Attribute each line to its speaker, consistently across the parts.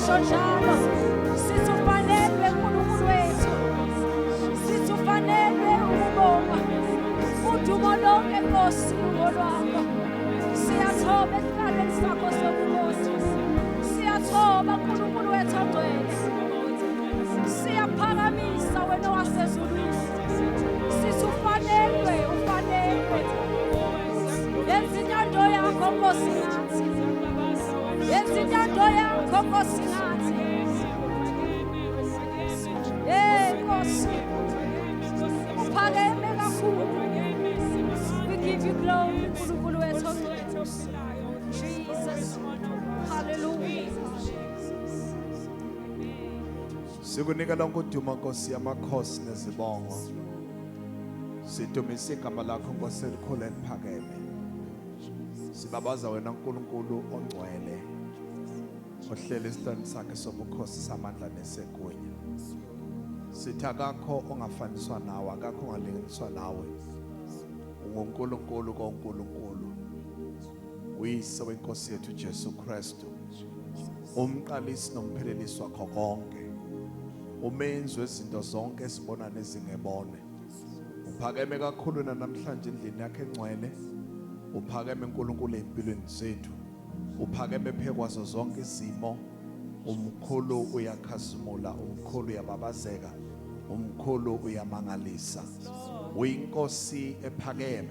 Speaker 1: Siyasho njalo. Sithi ufanelwe uNkulunkulu wethu. Sithi ufanelwe ukubongwa. Udumo lonke Nkosi ngolwakho. Siyathoba esihlalweni sakho sobukhosi. Siyathoba uNkulunkulu wethu ongcwele. Siyaphakamisa wena wasezulwini. Sithi ufanelwe, ufanelwe. Yenza intando yakho Nkosi ngathi. Yenza intando yakho Nkosi ngathi. Hey Nkosi. Uphakeme kakhulu. We give you glory, uNkulunkulu wethu ongcwele. Jesus. Hallelujah.
Speaker 2: Sikunika lonke udumo Nkosi yamakhosi nezibongo. Sidumise igama lakho Nkosi elikhulu eliphakeme. Sibabaza wena uNkulunkulu ongcwele ohleli esihlalweni sakhe sobukhosi samandla nesegunya. Sithi akakho ongafaniswa nawe, akakho ongalinganiswa nawe. UnguNkulunkulu koNkulunkulu. Uyise wenkosi yethu Jesu Kristu. Umqalisi nomphelelisi wakho konke. Umenzi wezinto zonke esibona nezingebone. Uphakeme kakhulu namhlanje endlini yakhe engcwele. Uphakeme uNkulunkulu empilweni zethu. Uphakeme phekwazo zonke izimo. Umkhulu uyakhazimula, umkhulu uyababazeka, umkhulu uyamangalisa. Uyinkosi ephakeme.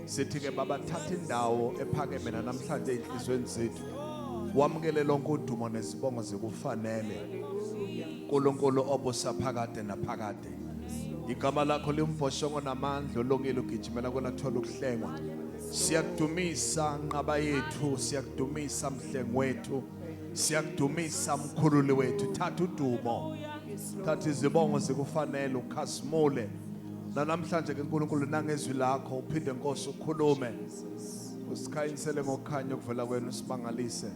Speaker 2: Sithi ke baba thatha indawo ephakeme namhlanje enhlizweni zethu. Wamukele lonke udumo nezibongo zikufanele. uNkulunkulu obusa phakade naphakade. Igama lakho limbhoshongo namandla olungile ugijimela kona thola ukuhlengwa. Siyakudumisa nqaba yethu, siyakudumisa mhlengi wethu. Siyakudumisa mkhululi wethu. Thatha udumo. Thatha izibongo zikufanele ukhazimule. Namhlanje ke uNkulunkulu nangezwi lakho uphinde Nkosi ukhulume. Usikhanyisele ngokukhanya okuvela kwenu usimangalise.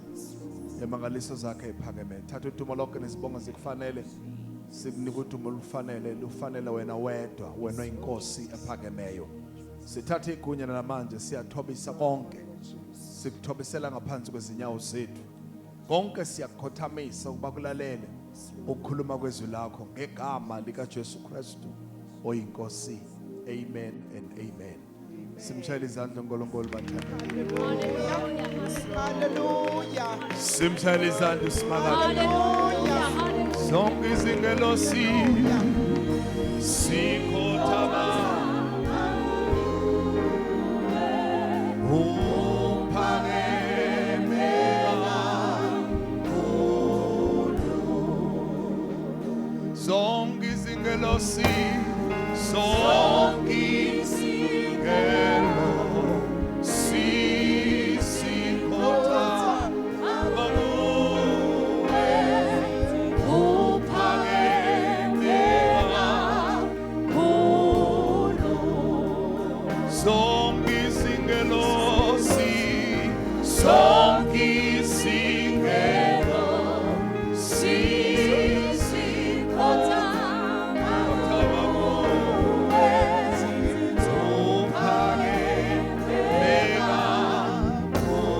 Speaker 2: Emangaliso zakhe ephakeme. Thatha udumo lonke nezibongo zikufanele. Sikunika udumo olufanele, lufanele wena wedwa, wena inkosi ephakemeyo. Sithatha igunya namanje siyathobisa konke. Sikuthobisela ngaphansi kwezinyawo zethu. Konke siyakukhothamisa ukuba kulalele ukukhuluma kwezwi lakho ngegama lika Jesu Kristu oyinkosi. Amen and amen. Simshayele izandla uNkulunkulu bathanda.
Speaker 3: Hallelujah.
Speaker 2: Simshayele izandla usimakade.
Speaker 1: Hallelujah. Hallelujah.
Speaker 2: Zonke izingelosi sikhothama uphakeme kakhulu. Zonke izingelosi, zonke izingelosi sikhothama kuwe. Uphakeme kakhulu. Zonke izingelosi, zonke izingelosi sikhothama kuwe. Uphakeme kakhulu.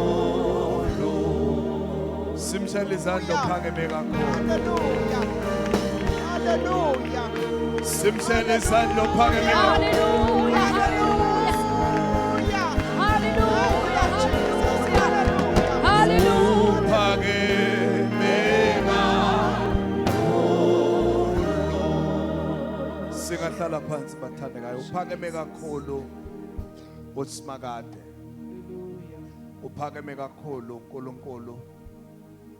Speaker 2: Simshayele izandla uphakeme kakhulu.
Speaker 3: Hallelujah. Hallelujah.
Speaker 2: Simshayele izandla uphakeme kakhulu.
Speaker 1: Hallelujah. Hallelujah.
Speaker 3: Hallelujah.
Speaker 1: Hallelujah.
Speaker 3: Jesus. Hallelujah.
Speaker 1: Hallelujah.
Speaker 2: Uphakeme kakhulu. Singahlala phansi bathandekayo. Uphakeme kakhulu uSimakade. Uphakeme kakhulu uNkulunkulu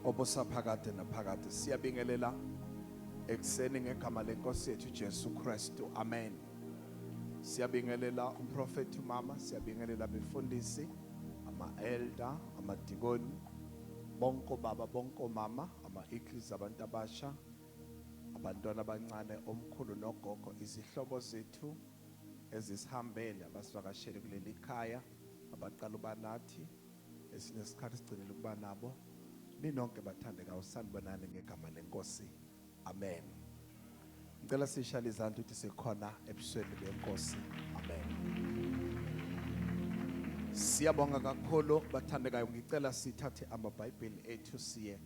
Speaker 2: obusa phakade naphakade. Siyabingelela ekuseni ngegama lenkosi yethu Jesu Kristu. Amen. Siyabingelela umprofeti mama, siyabingelela abefundisi, ama-elder, amadikoni, bonke baba, bonke mama, ama-eagles, abantu abasha, abantwana abancane, omkhulu nogogo, izihlobo zethu ezisihambele abasivakashele kuleli khaya, abaqala uba nathi, esinesikhathi sigcinile ukuba nabo. Ninonke bathandekayo, sanibonani ngegama lenkosi. Amen. Ngicela sishayele izandla ukuthi sikhona ebusweni benkosi. Amen. Siyabonga kakhulu bathandekayo. Ngicela sithathe amaBhayibheli ethu siye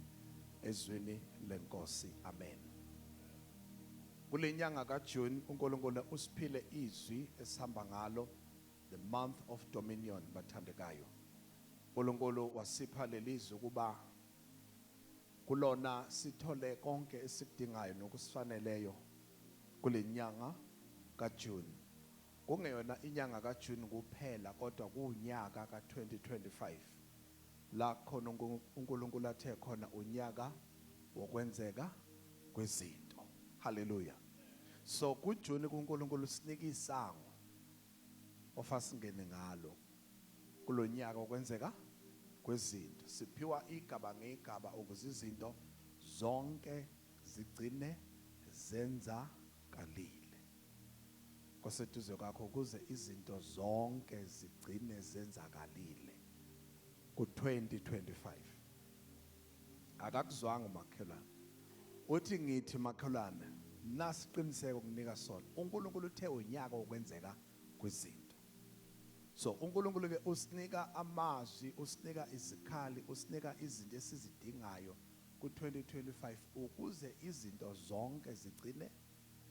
Speaker 2: Ezwini lenkosi. Amen. Kule nyanga kaJune uNkulunkulu usiphile izwi esihamba ngalo, the month of dominion, bathandekayo. uNkulunkulu wasipha lelizwi ukuba kulona sithole konke esikudingayo nokusifaneleyo kule nyanga kaJune. Kungeyona inyanga kaJune kuphela, kodwa kuunyaka ka2025 la khona uNkulunkulu athe khona unyaka wokwenzeka kwezinto. Haleluya. So kuJune kuNkulunkulu sinika isango ofasingene ngalo kulonyaka okwenzeka kwezinto. Siphiwa igaba ngegaba ukuze izinto zonke zigcine zenzakalile. Koseduze kwakho, ukuze izinto zonke zigcine zenzakalile ku2025. Akakuzwanga umakhelwane. Uthi ngithi makhelwane, nasiqiniseko kunika sona. uNkulunkulu uthe unyaka okwenzeka kwezinto. So uNkulunkulu ke usinika amazwi, usinika izikhali, usinika izinto esizidingayo ku2025 ukuze izinto zonke zigcine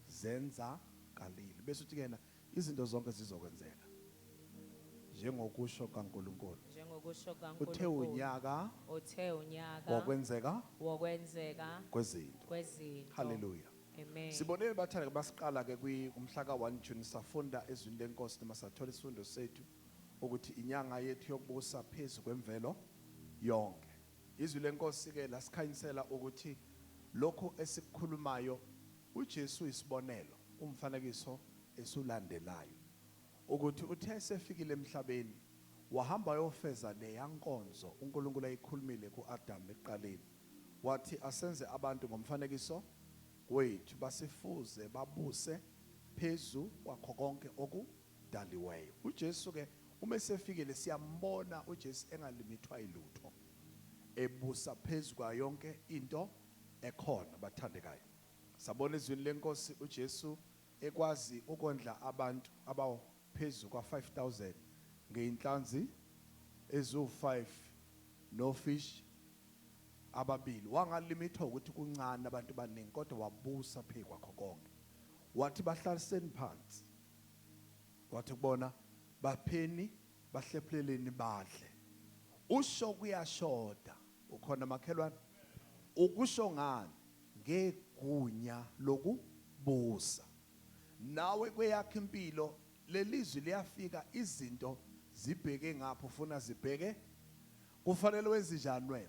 Speaker 2: zenzakalile. Bese uthi kena izinto zonke zizokwenzeka njengokusho kaNkulunkulu.
Speaker 1: Njengokusho
Speaker 2: Uthe
Speaker 1: kaNkulunkulu.
Speaker 2: unyaka
Speaker 1: Uthe unyaka
Speaker 2: wokwenzeka
Speaker 1: wokwenzeka
Speaker 2: kwezinto.
Speaker 1: kwezinto.
Speaker 2: Haleluya.
Speaker 1: Amen.
Speaker 2: Sibonile bathanda, basiqala ke kumhla ka1 June, safunda ezwini lenkosi noma sathola isifundo sethu ukuthi inyanga yethu yokubusa phezu kwemvelo yonke. Izwi lenkosi ke lasikhanyisela ukuthi lokho esikukhulumayo, uJesu isibonelo, umfanekiso esulandelayo, ukuthi uthe sefikile emhlabeni wahamba yofeza leyankonzo uNkulunkulu ayikhulumile kuAdam ekuqaleni, wathi asenze abantu ngomfanekiso wethu, basifuze, babuse phezu kwakho konke okudaliweyo. uJesu ke uma esefikile, siyambona uJesu engalimithwa ilutho, ebusa phezu kwayo yonke into ekhona, bathandekayo. Sabona ezwini lenkosi uJesu ekwazi ukondla abantu abawuphezu kwa5000 ngeinhlanzi ezu5 no fish ababili. Wangalimithwa ukuthi kuncane, abantu baningi, kodwa wabusa phezu kwakho konke. Wathi bahlaliseni phansi, wathi kubona bapheni, bahlephuleleni badle. Usho kuyashoda, ukhona makhelwane? Ukusho ngani? Ngegunya lokubusa. Nawe kweyakho impilo lelizwi liyafika, izinto zibheke ngapho ufuna zibheke, kufanele wenze njani wena?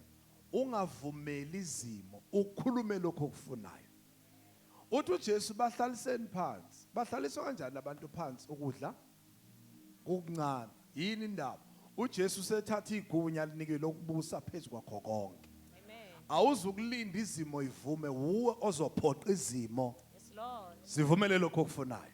Speaker 2: Ungavumeli izimo, ukhulume lokho okufunayo. Uthi uJesu bahlaliseni phansi. Bahlaliswa kanjani abantu phansi ukudla kukuncane? Yini indaba? uJesu sethatha igunya linike lokubusa phezu kwakho konke.
Speaker 1: Amen.
Speaker 2: Awuzukulinda izimo ivume, wuwe ozophoqa izimo
Speaker 1: Yes, Lord.
Speaker 2: zivumele lokho okufunayo.
Speaker 1: Amen.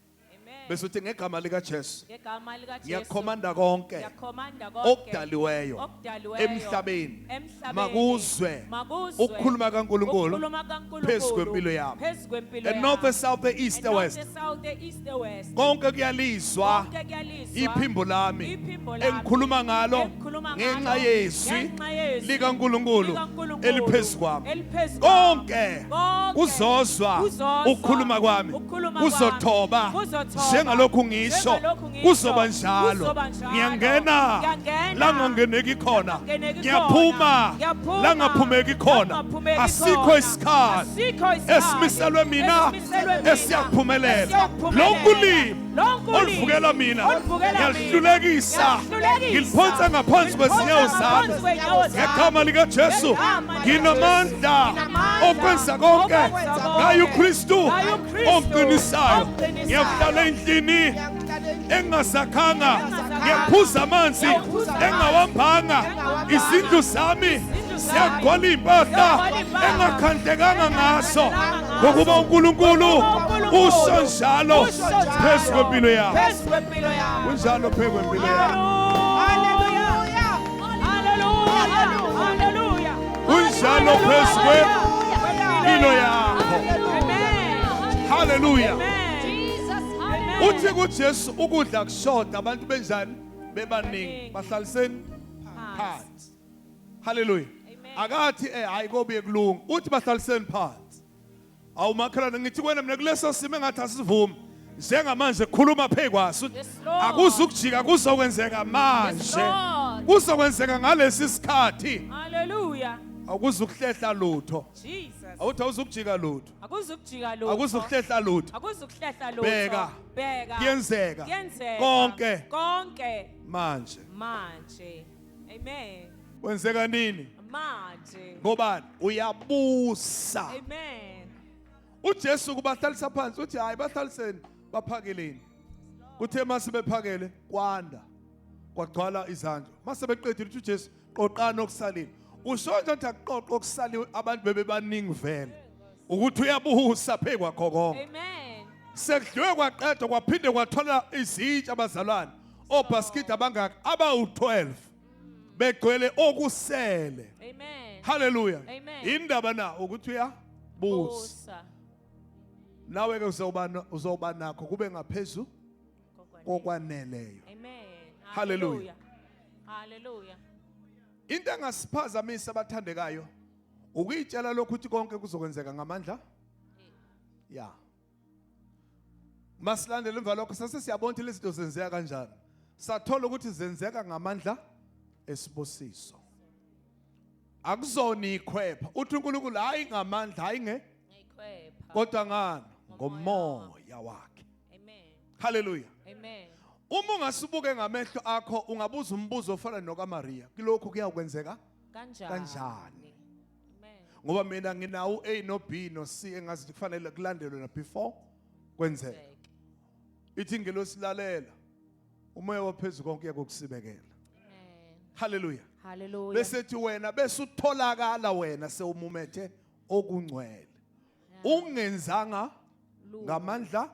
Speaker 2: Bese uthi ngegama likaJesu,
Speaker 1: Ngegama likaJesu.
Speaker 2: ngiyakhomanda konke
Speaker 1: Ngiyakhomanda konke
Speaker 2: okudaliweyo
Speaker 1: okudaliweyo
Speaker 2: emhlabeni,
Speaker 1: emhlabeni,
Speaker 2: makuzwe
Speaker 1: makuzwe
Speaker 2: ukukhuluma kaNkulunkulu
Speaker 1: ukukhuluma kaNkulunkulu
Speaker 2: phezu kwempilo yami.
Speaker 1: phezu kwempilo
Speaker 2: The north, the south, the east, the
Speaker 1: The
Speaker 2: west,
Speaker 1: north, the south, the east, the west.
Speaker 2: Konke kuyalizwa
Speaker 1: Konke kuyalizwa
Speaker 2: iphimbo lami
Speaker 1: iphimbo lami
Speaker 2: engikhuluma ngalo
Speaker 1: engikhuluma
Speaker 2: ngenxa
Speaker 1: ngalo
Speaker 2: yezwi
Speaker 1: ngenxa yezwi
Speaker 2: likaNkulunkulu
Speaker 1: likaNkulunkulu
Speaker 2: eliphezu kwami.
Speaker 1: eliphezu kwami.
Speaker 2: Konke
Speaker 1: Konke
Speaker 2: kuzozwa
Speaker 1: kuzozwa
Speaker 2: ukukhuluma kwami,
Speaker 1: ukukhuluma
Speaker 2: kuzothoba
Speaker 1: kwami, kuzothoba
Speaker 2: njengalokhu ngisho,
Speaker 1: njengalokhu ngisho,
Speaker 2: kuzoba njalo.
Speaker 1: kuzoba njalo.
Speaker 2: Ngiyangena
Speaker 1: Ngiyangena
Speaker 2: la ngangeneki khona,
Speaker 1: langangeneki
Speaker 2: ngiyaphuma
Speaker 1: khona, ngiyaphuma
Speaker 2: la ngaphumeki khona.
Speaker 1: langaphumeki
Speaker 2: Asikho
Speaker 1: khona.
Speaker 2: isikhathi
Speaker 1: Asikho isikhathi
Speaker 2: esimiselwe mina
Speaker 1: esimiselwe mina
Speaker 2: esiyakuphumelela.
Speaker 1: esiyakuphumelela.
Speaker 2: Lonke ulimi
Speaker 1: Lonke ulimi
Speaker 2: oluvukela mina
Speaker 1: oluvukela mina,
Speaker 2: ngiyalihlulekisa,
Speaker 1: ngiyalihlulekisa,
Speaker 2: ngiliphonsa ngaphansi kwezinyawo
Speaker 1: ngiliphonsa
Speaker 2: zami.
Speaker 1: ngaphansi kwezinyawo zami.
Speaker 2: Ngegama likaJesu,
Speaker 1: Ngegama likaJesu,
Speaker 2: nginamandla
Speaker 1: nginamandla
Speaker 2: okwenza konke
Speaker 1: okwenza konke
Speaker 2: ngaye uKristu
Speaker 1: ngaye uKristu
Speaker 2: ongiqinisayo.
Speaker 1: ongiqinisayo.
Speaker 2: Ngiyakuhlala endlini engingazakhanga, ngiyaphuza amanzi
Speaker 1: Ngiyaphuza amanzi
Speaker 2: engawambanga,
Speaker 1: engawambanga,
Speaker 2: izindlu zami
Speaker 1: izindlu zami
Speaker 2: ziyagcwala iy'mpahla
Speaker 1: ziyagcwala iy'mpahla
Speaker 2: engakhandlekanga ngaso,
Speaker 1: engakhandlekanga
Speaker 2: ngokuba uNkulunkulu
Speaker 1: Ngokuba uNkulunkulu
Speaker 2: usho njalo
Speaker 1: usho njalo
Speaker 2: phezu kwempilo yami.
Speaker 1: phezu kwempilo yami.
Speaker 2: Kunjalo phezu kwempilo yami.
Speaker 3: Hallelujah.
Speaker 1: Hallelujah. Hallelujah.
Speaker 2: Kunjalo phezu kwempilo yakho.
Speaker 1: Amen.
Speaker 2: Haleluya.
Speaker 1: Amen.
Speaker 4: Jesus, hallelujah.
Speaker 2: Uthi kuJesu ukudla kushoda, abantu benjani? Bebaningi.
Speaker 1: Baningi.
Speaker 2: Bahlaliseni phansi. Haleluya.
Speaker 1: Amen.
Speaker 2: Akathi hayi kobuye kulunga. Uthi bahlaliseni phansi. Awumakhelwane ngithi kuwena mina kuleso simo engathi asivumi. Njengamanje khuluma phekwaso.
Speaker 1: Yes, Lord.
Speaker 2: Akuzukujika kuzokwenzeka manje.
Speaker 1: Lord.
Speaker 2: Kuzokwenzeka ngalesi sikhathi.
Speaker 1: Hallelujah.
Speaker 2: Akuzukuhlehla lutho.
Speaker 1: Jesus.
Speaker 2: Awuthi awuzukujika lutho.
Speaker 1: Akuzukujika lutho.
Speaker 2: Akuzukuhlehla lutho.
Speaker 1: Akuzukuhlehla lutho.
Speaker 2: Bheka.
Speaker 1: Bheka.
Speaker 2: Kuyenzeka.
Speaker 1: Kuyenzeka.
Speaker 2: Konke.
Speaker 1: Konke
Speaker 2: Manje.
Speaker 1: manje. Amen.
Speaker 2: Kwenzeka nini?
Speaker 1: Manje.
Speaker 2: Ngobani? Uyabusa.
Speaker 1: Amen.
Speaker 2: uJesu kubahlalisa phansi uthi hayi bahlaliseni baphakeleni. Kuthe mase bephakele kwanda. Kwagcwala izandla. Mase beqedile uthi uJesu qoqani okusalile. Usho nje ukuthi akuqoqo okusaliwe abantu bebebaningi vele. Ukuthi uyabusa phekwakho konke.
Speaker 1: Amen.
Speaker 2: Sekudliwe kwaqedwa kwaphinde kwathola izitsha abazalwane. Obhaskidi abangaka abawu12 begcwele okusele.
Speaker 1: Amen.
Speaker 2: Hallelujah.
Speaker 1: Amen.
Speaker 2: Indaba na ukuthi uyabusa.
Speaker 1: Busa.
Speaker 2: Nawe ke uzoba nakho kube ngaphezu kokwaneleyo.
Speaker 1: Amen.
Speaker 2: Hallelujah.
Speaker 1: Hallelujah.
Speaker 2: Into engasiphazamisa abathandekayo ukuyitshela lokhu ukuthi konke kuzokwenzeka ngamandla. Yeah. Masilandele emva lokho sase siyabona ukuthi lezi zinto zenzeka kanjani. Sathola ukuthi zenzeka ngamandla esibusiso. Akuzona ikhwepha. Uthi uNkulunkulu hayi ngamandla hayi nge
Speaker 1: Ngekhwepha.
Speaker 2: kodwa ngani ngomoya wakhe.
Speaker 1: Amen.
Speaker 2: Hallelujah.
Speaker 1: Amen.
Speaker 2: Uma ungasibuke ngamehlo akho ungabuza umbuzo ofana nokaMaria. Kulokhu kuyakwenzeka
Speaker 1: Kanjani?
Speaker 2: Kanjani?
Speaker 1: Amen.
Speaker 2: Ngoba mina nginawo A no B no C engazi kufanele kulandelwe na before kwenzeka. Ithi ingelosi lalela. Umoya waphezulu konke uyakusibekela.
Speaker 1: Amen.
Speaker 2: Hallelujah.
Speaker 1: Hallelujah.
Speaker 2: Bese ethi wena bese utholakala wena sewumumethe okungcwele. Ungenzanga ngamandla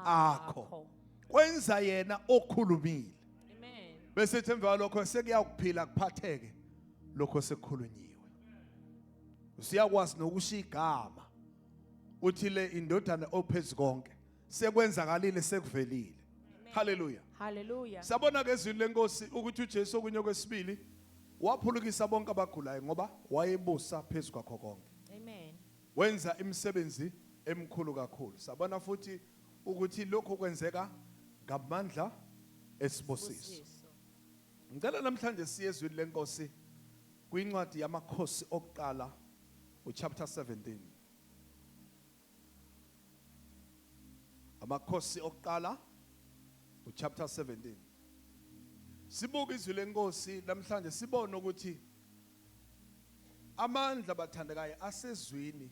Speaker 2: akho. Kwenza yena okhulumile.
Speaker 1: Amen.
Speaker 2: Bese ethi emva kwalokho sekuyakuphila kuphatheke lokho sekukhulunyiwe. Usiyakwazi nokusho igama. Uthi le indodana ophezulu konke sekwenzakalile sekuvelile. Hallelujah.
Speaker 1: Hallelujah.
Speaker 2: Sabona ke ezwini lenkosi ukuthi uJesu okunye kwesibili waphulukisa bonke abagulayo ngoba wayebusa phezu kwakho konke.
Speaker 1: Amen.
Speaker 2: Wenza imisebenzi emikhulu kakhulu. Sabona futhi ukuthi lokho kwenzeka ngamandla esibusiso.
Speaker 1: Busiso.
Speaker 2: Ngicela namhlanje siye ezwini lenkosi kwincwadi yamakhosi okuqala uchapter 17. Amakhosi okuqala uchapter 17. Sibuka izwi lenkosi namhlanje sibone ukuthi amandla bathandekayo asezwini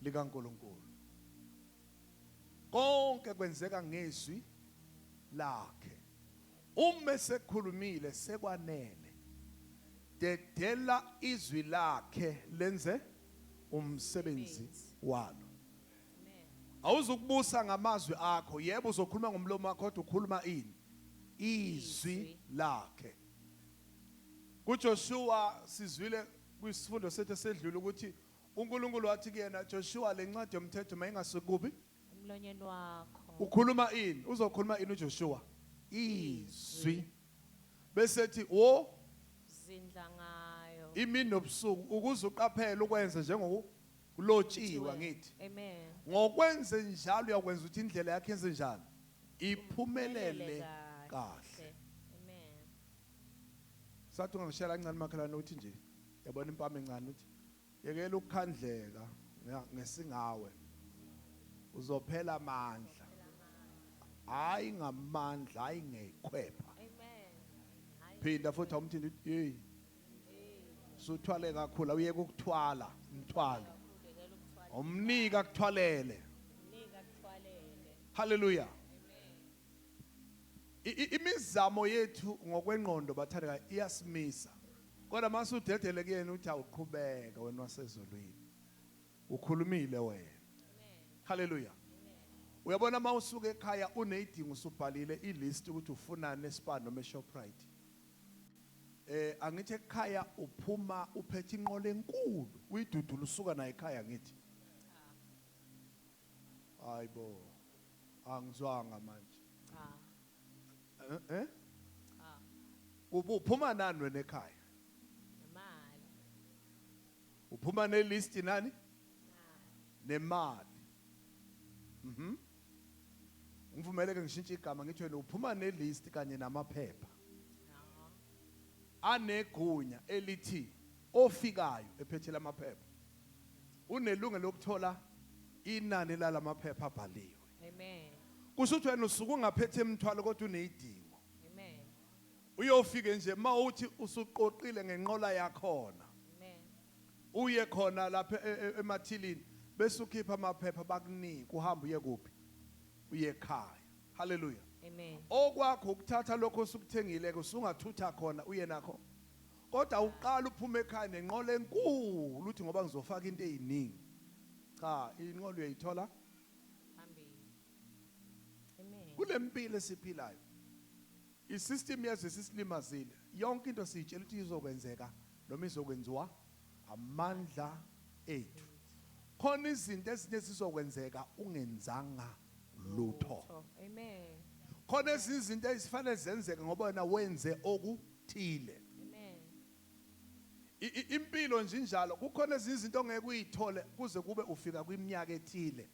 Speaker 2: likaNkuluNkulu. Konke kwenzeka ngezwi lakhe. Uma sekhulumile sekwanele. Dedela izwi lakhe lenze umsebenzi walo. Awuzukubusa ngamazwi akho, yebo uzokhuluma ngomlomo wakho kodwa ukhuluma ini? Izwi lakhe. KuJoshua sizwile kwisifundo sethu esedlule ukuthi uNkulunkulu wathi kuyena Joshua le ncwadi yomthetho mayingasukubi
Speaker 1: Emlonyeni wakho.
Speaker 2: Ukhuluma ini? Uzokhuluma ini uJoshua? Izwi. Bese ethi wo
Speaker 1: Zindla ngayo.
Speaker 2: Imini nobusuku ukuze uqaphele ukwenza njengokulotshiwe ngithi.
Speaker 1: Amen.
Speaker 2: Ngokwenze njalo uyakwenza ukuthi indlela yakhe yenze njani? Iphumelele kahle.
Speaker 1: Amen.
Speaker 2: Sathi ungangishela kancane makhelwane uthi nje yabona impama encane uthi yekela ukukhandleka ngesingawe. Uzophela amandla. Hayi ngamandla, hayi ngekhwepha.
Speaker 1: Amen.
Speaker 2: Phinda futhi awumthini uthi hey. Suthwale kakhulu awuyeke ukuthwala umthwalo. Umnika akuthwalele. Hallelujah. Imizamo yethu ngokwengqondo bathandeka iyasimisa. Kodwa mase udedele kuyena uthi awuqhubeka wena wasezulwini. Ukhulumile wena. Hallelujah. Uyabona mawusuka ekhaya unezidingo usubhalile ilist ukuthi ufunani eSpar noma eShoprite. Angithi ekhaya uphuma uphethe inqola enkulu uyidudula usuka naye ekhaya ngithi. Hayibo. Angizwanga manje.
Speaker 1: Cha.
Speaker 2: Eh?
Speaker 1: Cha.
Speaker 2: Ubuphuma nani wena ekhaya?
Speaker 1: Imali.
Speaker 2: Uphuma nelist nani? Nemali. Ngivumeleke ngishintshe igama ngithi wena uphuma nelist kanye namaphepha. Anegunya elithi ofikayo ephethe lamaphepha unelungelo lokuthola inani lalamaphepha abhaliwe.
Speaker 1: Amen.
Speaker 2: Kusho ukuthi wena usuke ungaphethe emthwalo kodwa uneyidingo.
Speaker 1: Amen.
Speaker 2: Uyofike nje mawuthi usuqoqile ngenqola yakhona.
Speaker 1: Amen.
Speaker 2: Uye khona lapha emathilini bese ukhipha amaphepha bakunike uhambe uye kuphi? Uye ekhaya. Hallelujah.
Speaker 1: Amen.
Speaker 2: Okwakho ukuthatha lokho osukuthengile ke usungathutha khona uye nakho. Kodwa uqala uphume ekhaya nenqola enkulu uthi ngoba ngizofaka into eziningi. Cha, inqola uyayithola
Speaker 1: phambili. Amen.
Speaker 2: Kulempilo esiphilayo. Isystem yazo sisilimazile. Yonke into siyitshela ukuthi izokwenzeka noma izokwenziwa amandla ethu. Khona izinto ezinye zizokwenzeka ungenzanga lutho.
Speaker 1: Amen.
Speaker 2: Khona ezinye izinto ezifanele zenzeke ngoba wena wenze okuthile.
Speaker 1: Amen.
Speaker 2: Impilo nje injalo, kukhona ezinye izinto ongeke uyithole kuze kube ufika kwiminyaka ethile.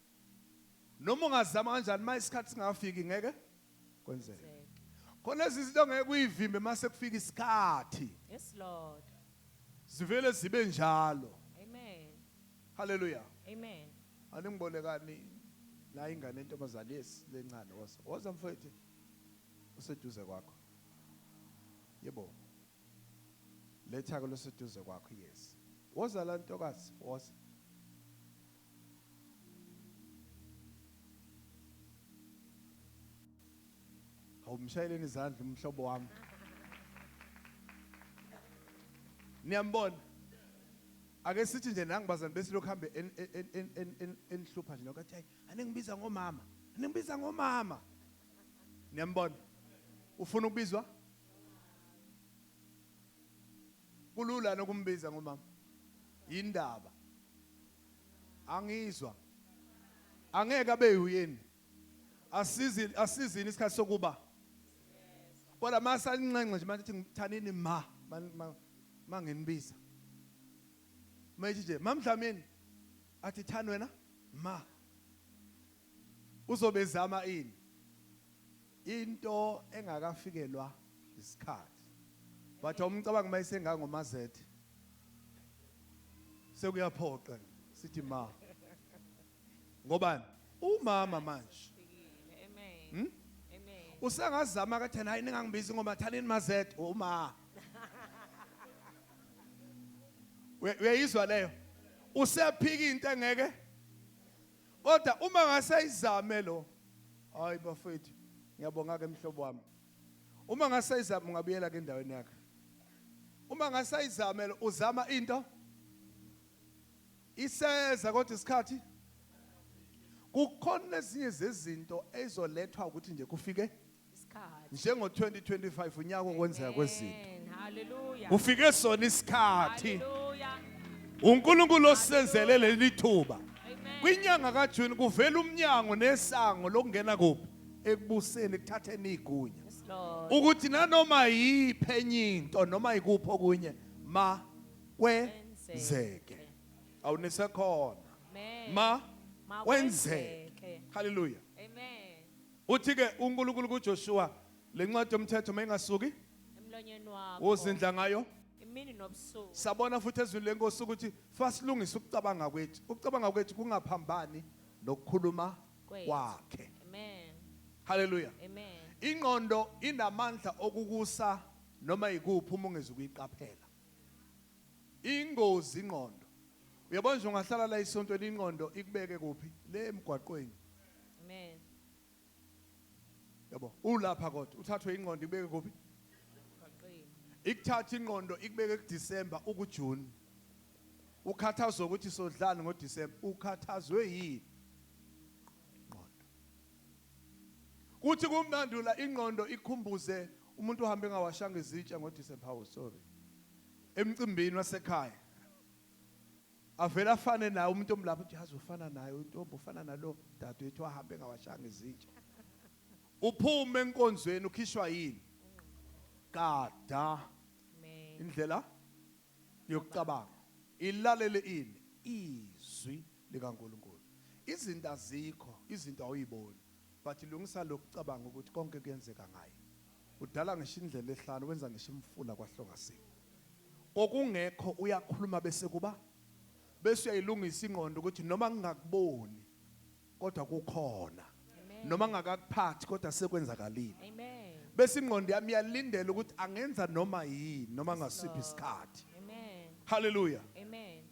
Speaker 2: Noma ungazama kanjani uma isikhathi singafiki ngeke kwenzeke. Khona ezinye izinto ongeke uyivimbe mase kufika isikhathi.
Speaker 1: Yes Lord.
Speaker 2: Zivele zibe njalo.
Speaker 1: Amen.
Speaker 2: Hallelujah.
Speaker 1: Amen.
Speaker 2: Aningibolekani la ingane entombazane yes lencane woza. Woza mfowethu. Useduze kwakho. Yebo. Letha ke loseduze kwakho yes. Woza la ntokazi, woza. Awumshayeleni izandla umhlobo wami. Niyambona? Ake sithi nje nangibazana bese lokhu hambe enhlupha nje nokuthi hayi aningibiza ngomama, aningibiza ngomama. Niyambona? Ufuna ukubizwa? Kulula nokumbiza ngomama. Indaba. Angizwa. Angeke abe uyeni. Asizi asizini isikhathi sokuba. Kodwa masancenxe nje manje ngithanini ma manginibiza. Mayithi nje mamdlamini athi thani wena ma. Uzobezama ini? Into engakafikelwa isikhathi. But umcabango mayisenga ngomazethe. Sekuyaphoqa sithi ma. Ngobani? Umama manje.
Speaker 1: Amen. Amen.
Speaker 2: Usengazama kathi hayi ningangibizi ngoba thanini mazethe uma. Uyayizwa leyo? Usephika into engeke. Kodwa uma ngasayizame lo, hayi bafethu, ngiyabonga ke mhlobo wami. Uma ngasayizama ungabuyela ke endaweni yakhe. Uma ngasayizame lo uzama into iseza kodwa isikhathi kukhona ezinye zezinto ezolethwa ukuthi nje kufike
Speaker 1: isikhathi
Speaker 2: njengo 2025 unyaka okwenzeka kwezinto.
Speaker 1: Hallelujah.
Speaker 2: Kufike sona isikhathi.
Speaker 1: Hallelujah.
Speaker 2: uNkulunkulu osenzele leli thuba.
Speaker 1: Amen.
Speaker 2: Kwinyanga kaJune kuvela umnyango nesango lokungena kuphi? Ekubuseni kuthatheni igunya.
Speaker 1: Yes Lord.
Speaker 2: Ukuthi nanoma yiphi enye into noma ikuphi okunye ma kwenzeke. Awunisekhona.
Speaker 1: Amen.
Speaker 2: Ma
Speaker 1: Ma
Speaker 2: kwenzeke.
Speaker 1: kwenzeke.
Speaker 2: Hallelujah.
Speaker 1: Amen.
Speaker 2: Uthi ke uNkulunkulu kuJoshua lencwadi yomthetho mayingasuki
Speaker 1: Emlonyeni wakho.
Speaker 2: uzindla ngayo.
Speaker 1: Imini nobusuku.
Speaker 2: Sabona futhi ezwini lenkosi ukuthi fasilungisa ukucabanga kwethu. Ukucabanga kwethu kungaphambani nokukhuluma kwakhe.
Speaker 1: Amen.
Speaker 2: Hallelujah.
Speaker 1: Amen.
Speaker 2: Ingqondo inamandla okukusa noma ikuphi uma ungezukuyiqaphela. Ingozi ingqondo. Uyabona nje ungahlala la isontweni ingqondo ikubeke kuphi? Le emgwaqweni.
Speaker 1: Amen.
Speaker 2: Yabo, ulapha kodwa uthathwe ingqondo ikubeke kuphi?
Speaker 1: Emgwaqweni.
Speaker 2: Ikuthatha ingqondo ikubeke kuDecember ukuJune. Ukhathazwe ukuthi sodlani ngoDecember, ukhathazwe yini? Ingqondo. Kuthi kumnandula ingqondo ikhumbuze umuntu ohambe engawashanga izitsha ngoDecember, oh sorry. Emcimbini wasekhaya. Avela afane naye umuntu omlapha uthi yazi ufana naye untombi ufana nalo dadewethu ahambe engawashanga izitsha. Uphume enkonzweni ukhishwa yini? Kada
Speaker 1: Amen.
Speaker 2: indlela yokucabanga. Ilalele ini? Izwi likaNkulunkulu. Izinto azikho, izinto awuyiboni, but lungisa lokucabanga ukuthi konke kuyenzeka ngaye. Udala ngisho indlela ehlanu, wenza ngisho imfula kwahlongasini. Kokungekho uyakhuluma bese kuba, bese uyayilungisa ingqondo ukuthi noma ngingakuboni kodwa kukhona.
Speaker 1: Amen.
Speaker 2: Noma ngingakakuphathi kodwa sekwenzakalile.
Speaker 1: Amen.
Speaker 2: Bese ingqondo yami iyalindela ukuthi angenza noma yini, noma ngasiphi isikhathi.
Speaker 1: Amen.
Speaker 2: Hallelujah.
Speaker 1: Amen.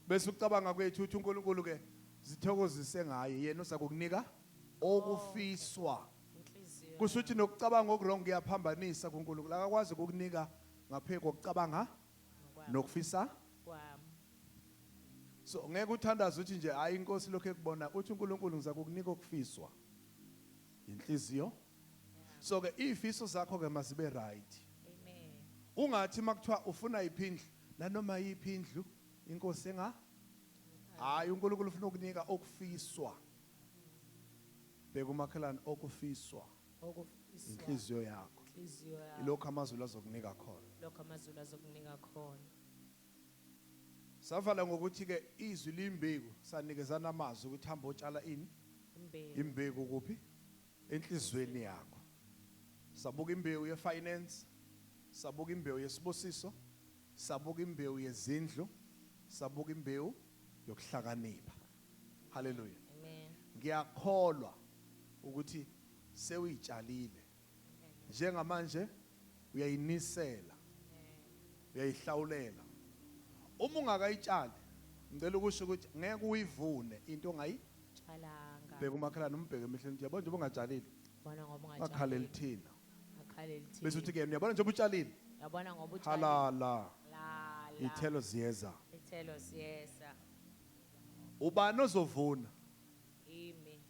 Speaker 2: Bese ucabanga kwethu uthi uNkulunkulu ke zithokozise ngaye, yena uzakukunika okufiswa.
Speaker 1: Inhliziyo.
Speaker 2: Kusho ukuthi nokucabanga okurong kuyaphambanisa kuNkulunkulu. Akakwazi ukukunika ngaphezu kokucabanga
Speaker 1: Ngokwami.
Speaker 2: nokufisa
Speaker 1: Kwami.
Speaker 2: So ngeke uthandaze uthi nje hayi inkosi lokho ekubona, uthi uNkulunkulu ngizakukunika okufiswa inhliziyo. So ke izifiso zakho ke mazibe right.
Speaker 1: Amen.
Speaker 2: Ungathi makuthiwa ufuna iphi indlu, nanoma yiphi indlu inkosi enga hayi uNkulunkulu ufuna ukunika okufiswa. Bheka umakhelwane, okufiswa
Speaker 1: okufiswa
Speaker 2: inhliziyo yakho.
Speaker 1: Inhliziyo yakho.
Speaker 2: Ilokho amazulu azokunika khona.
Speaker 1: Lokho amazulu azokunika khona.
Speaker 2: Savala ngokuthi ke izwi limbewu, sanikezana amazwi ukuthi hamba otshala ini?
Speaker 1: Imbewu.
Speaker 2: Imbewu kuphi? Enhlizweni yakho. Sabuka imbewu ye-finance, sabuka imbewu yesibusiso, sabuka imbewu yezindlu, sabuka imbewu yokuhlakanipha. Hallelujah.
Speaker 1: Amen.
Speaker 2: Ngiyakholwa ukuthi sewuyitshalile. Njengamanje uyayinisela. Uyayihlawulela. Uma ungakayitshali, ngicela ukusho ukuthi ngeke uyivune into ongayitshalanga.
Speaker 1: Tshalanga.
Speaker 2: Bheka umakhelwane, umbheke emehlweni uthi yabona njengoba ungatshalile.
Speaker 1: Yabona ngoba ungatshalile.
Speaker 2: Ngakhaleli thina.
Speaker 1: Ngakhaleli thina.
Speaker 2: Bese uthi ke uyabona njengoba utshalile.
Speaker 1: Yabona ngoba utshalile.
Speaker 2: Halala.
Speaker 1: Lala.
Speaker 2: Ithelo ziyeza.
Speaker 1: Ithelo ziyeza.
Speaker 2: Ubani ozovuna?
Speaker 1: Imi.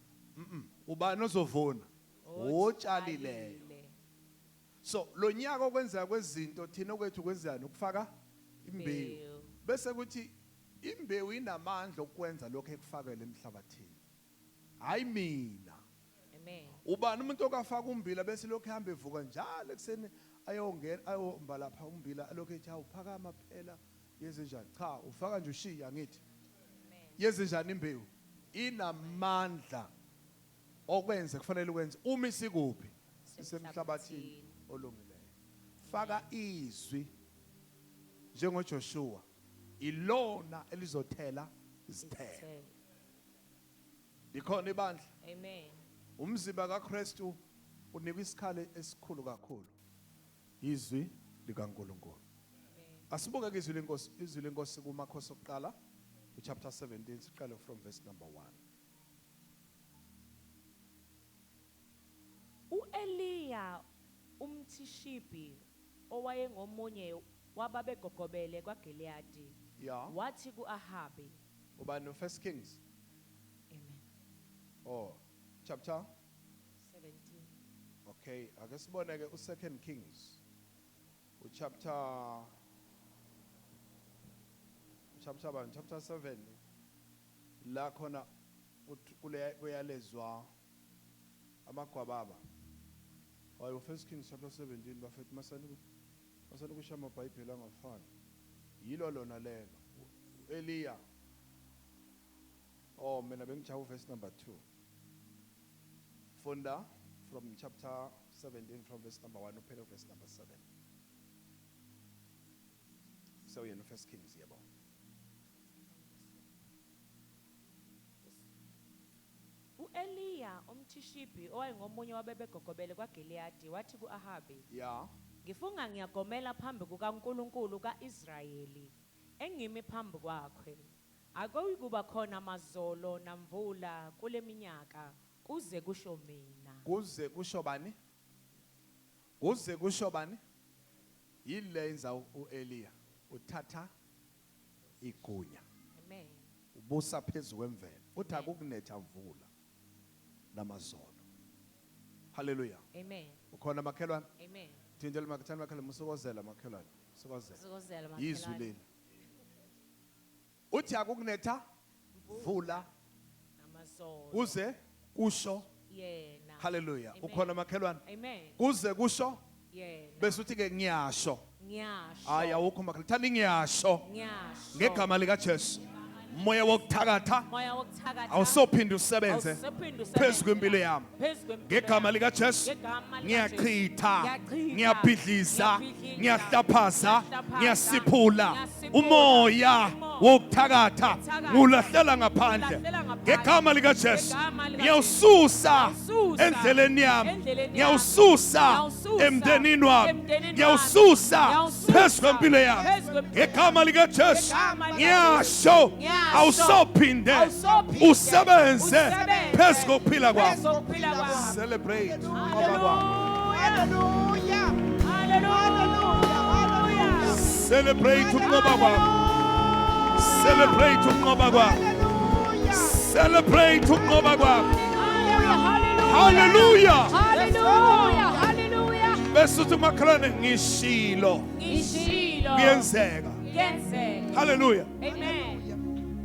Speaker 2: Ubani ozovuna? Otshalileyo. So lo nyaka okwenzeka kwezinto thina okwethu kwenzani? Ukufaka imbewu.
Speaker 1: Imbewu.
Speaker 2: Bese kuthi imbewu inamandla okwenza lokho ekufakele emhlabathini. Hayi mina.
Speaker 1: Amen.
Speaker 2: Ubani umuntu okafaka umbila bese lokho ehamba evuka njalo ekseni ayongena ayomba lapha umbila lokho ethi awuphakama phela yenze njani? Cha, ufaka nje ushiya ngithi.
Speaker 1: Amen.
Speaker 2: Yenze njani imbewu? Inamandla okwenza kufanele ukwenze uma isikuphi? Isemhlabathini olungileyo. Faka izwi njengoJoshua, ilona elizothela izithelo.
Speaker 1: Izithelo.
Speaker 2: Likhona ibandla.
Speaker 1: Amen.
Speaker 2: Umzimba kaKristu unikwa isikhali esikhulu kakhulu, izwi likaNkulunkulu.
Speaker 1: Amen.
Speaker 2: Asibuke ke izwi lenkosi, izwi lenkosi kuMakhosi oqala chapter 17, siqale from verse number 1.
Speaker 1: uEliya umthishibi owayengomunye wababegogobele kwaGileyadi wathi kuAhabi,
Speaker 2: Ubani no First Kings?
Speaker 1: Amen.
Speaker 2: Oh, chapter
Speaker 1: 17.
Speaker 2: Okay, ake sibone ke uSecond Kings. Uchapter chapter 1, chapter 7. La khona kule kuyalezwa amagwababa. Hayi, First Kings chapter 17 bafethu masani masani kusho amaBhayibheli angafani. Yilo lona lelo. Eliya. Oh, mina bengijaha verse number 2. Funda from chapter 17 from verse number 1 uphele verse number 7. So yena First Kings yebo.
Speaker 1: uEliya umthishibi owayengomunye wabebegogobele kwaGileyadi wathi kuAhabi, Ngifunga ngiyagomela phambi kukaNkulunkulu kaIsrayeli engimi phambi kwakhe. Akuyikuba khona mazolo namvula kuleminyaka kuze kusho mina.
Speaker 2: Kuze kusho bani? Kuze kusho bani? Yile yenza uEliya uthatha igunya.
Speaker 1: Amen.
Speaker 2: Ubusa phezulu kwemvelo. Uthi akukunetha mvula namazolo. Hallelujah.
Speaker 1: Amen.
Speaker 2: Ukhona makhelwane?
Speaker 1: Amen.
Speaker 2: Thintela makhelwane, makhelwane, musukozela makhelwane. Musukozela.
Speaker 1: Musukozela
Speaker 2: Yizwi
Speaker 1: makhelwane.
Speaker 2: leli. Uthi akukunetha mvula
Speaker 1: namazolo.
Speaker 2: Kuze kusho
Speaker 1: yena.
Speaker 2: Hallelujah.
Speaker 1: Amen.
Speaker 2: Ukhona makhelwane?
Speaker 1: Amen.
Speaker 2: Kuze kusho
Speaker 1: yena.
Speaker 2: Bese uthi ke ngiyasho.
Speaker 1: Ngiyasho.
Speaker 2: Hayi, awukho makhelwane. Thani ngiyasho.
Speaker 1: Ngiyasho.
Speaker 2: Ngegama likaJesu. Moya wokuthakatha
Speaker 1: Moya wokuthakatha.
Speaker 2: awusophinde usebenze
Speaker 1: Awusophinde usebenze
Speaker 2: phezu kwempilo yami.
Speaker 1: Phezu kwempilo
Speaker 2: Ngegama
Speaker 1: yami.
Speaker 2: likaJesu
Speaker 1: Ngegama likaJesu.
Speaker 2: ngiyachitha,
Speaker 1: Ngiyachitha.
Speaker 2: ngiyabhidliza,
Speaker 1: Ngiyabhidliza.
Speaker 2: ngiyahlaphaza,
Speaker 1: Ngiyahlaphaza.
Speaker 2: ngiyasiphula
Speaker 1: Ngiyasiphula.
Speaker 2: umoya
Speaker 1: Umoya
Speaker 2: wokuthakatha
Speaker 1: wokuthakatha.
Speaker 2: ngulahlela ngaphandle.
Speaker 1: Ngulahlela ngaphandle.
Speaker 2: Ngegama likaJesu
Speaker 1: Ngegama likaJesu.
Speaker 2: ngiyawususa
Speaker 1: Ngiyawususa.
Speaker 2: endleleni yami,
Speaker 1: Endleleni yami.
Speaker 2: ngiyawususa
Speaker 1: Ngiyawususa.
Speaker 2: emndenini wami,
Speaker 1: Emndenini wami.
Speaker 2: ngiyawususa
Speaker 1: Ngiyawususa.
Speaker 2: phezu kwempilo yami.
Speaker 1: Phezu kwempilo
Speaker 2: Ngegama likaJesu
Speaker 1: Ngegama likaJesu.
Speaker 2: ngiyasho,
Speaker 1: Ngiyasho.
Speaker 2: awusophinde
Speaker 1: Awusophinde
Speaker 2: usebenze
Speaker 1: usebenze
Speaker 2: phezu kokuphila kwami.
Speaker 1: Phezu kokuphila kwami.
Speaker 2: Celebrate ukunqoba kwakho.
Speaker 3: Hallelujah.
Speaker 1: Hallelujah.
Speaker 3: Hallelujah.
Speaker 2: Celebrate ukunqoba kwakho. Celebrate ukunqoba kwakho.
Speaker 3: Hallelujah.
Speaker 2: Celebrate ukunqoba kwakho.
Speaker 1: Hallelujah.
Speaker 2: Hallelujah.
Speaker 4: Hallelujah. Hallelujah.
Speaker 2: Bese uthi umakhelwane ngishilo
Speaker 1: Ngishilo.
Speaker 2: kuyenzeka.
Speaker 1: Kuyenzeka.
Speaker 2: Hallelujah.
Speaker 1: Amen.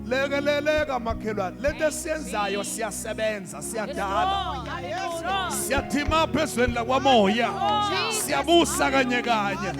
Speaker 2: Lekeleleka makhelwane. Lento esiyenzayo siyasebenza, siyadala.
Speaker 1: Yes, Lord.
Speaker 2: Siyathima phezweni lakwamoya. Siyabusa kanye kanye.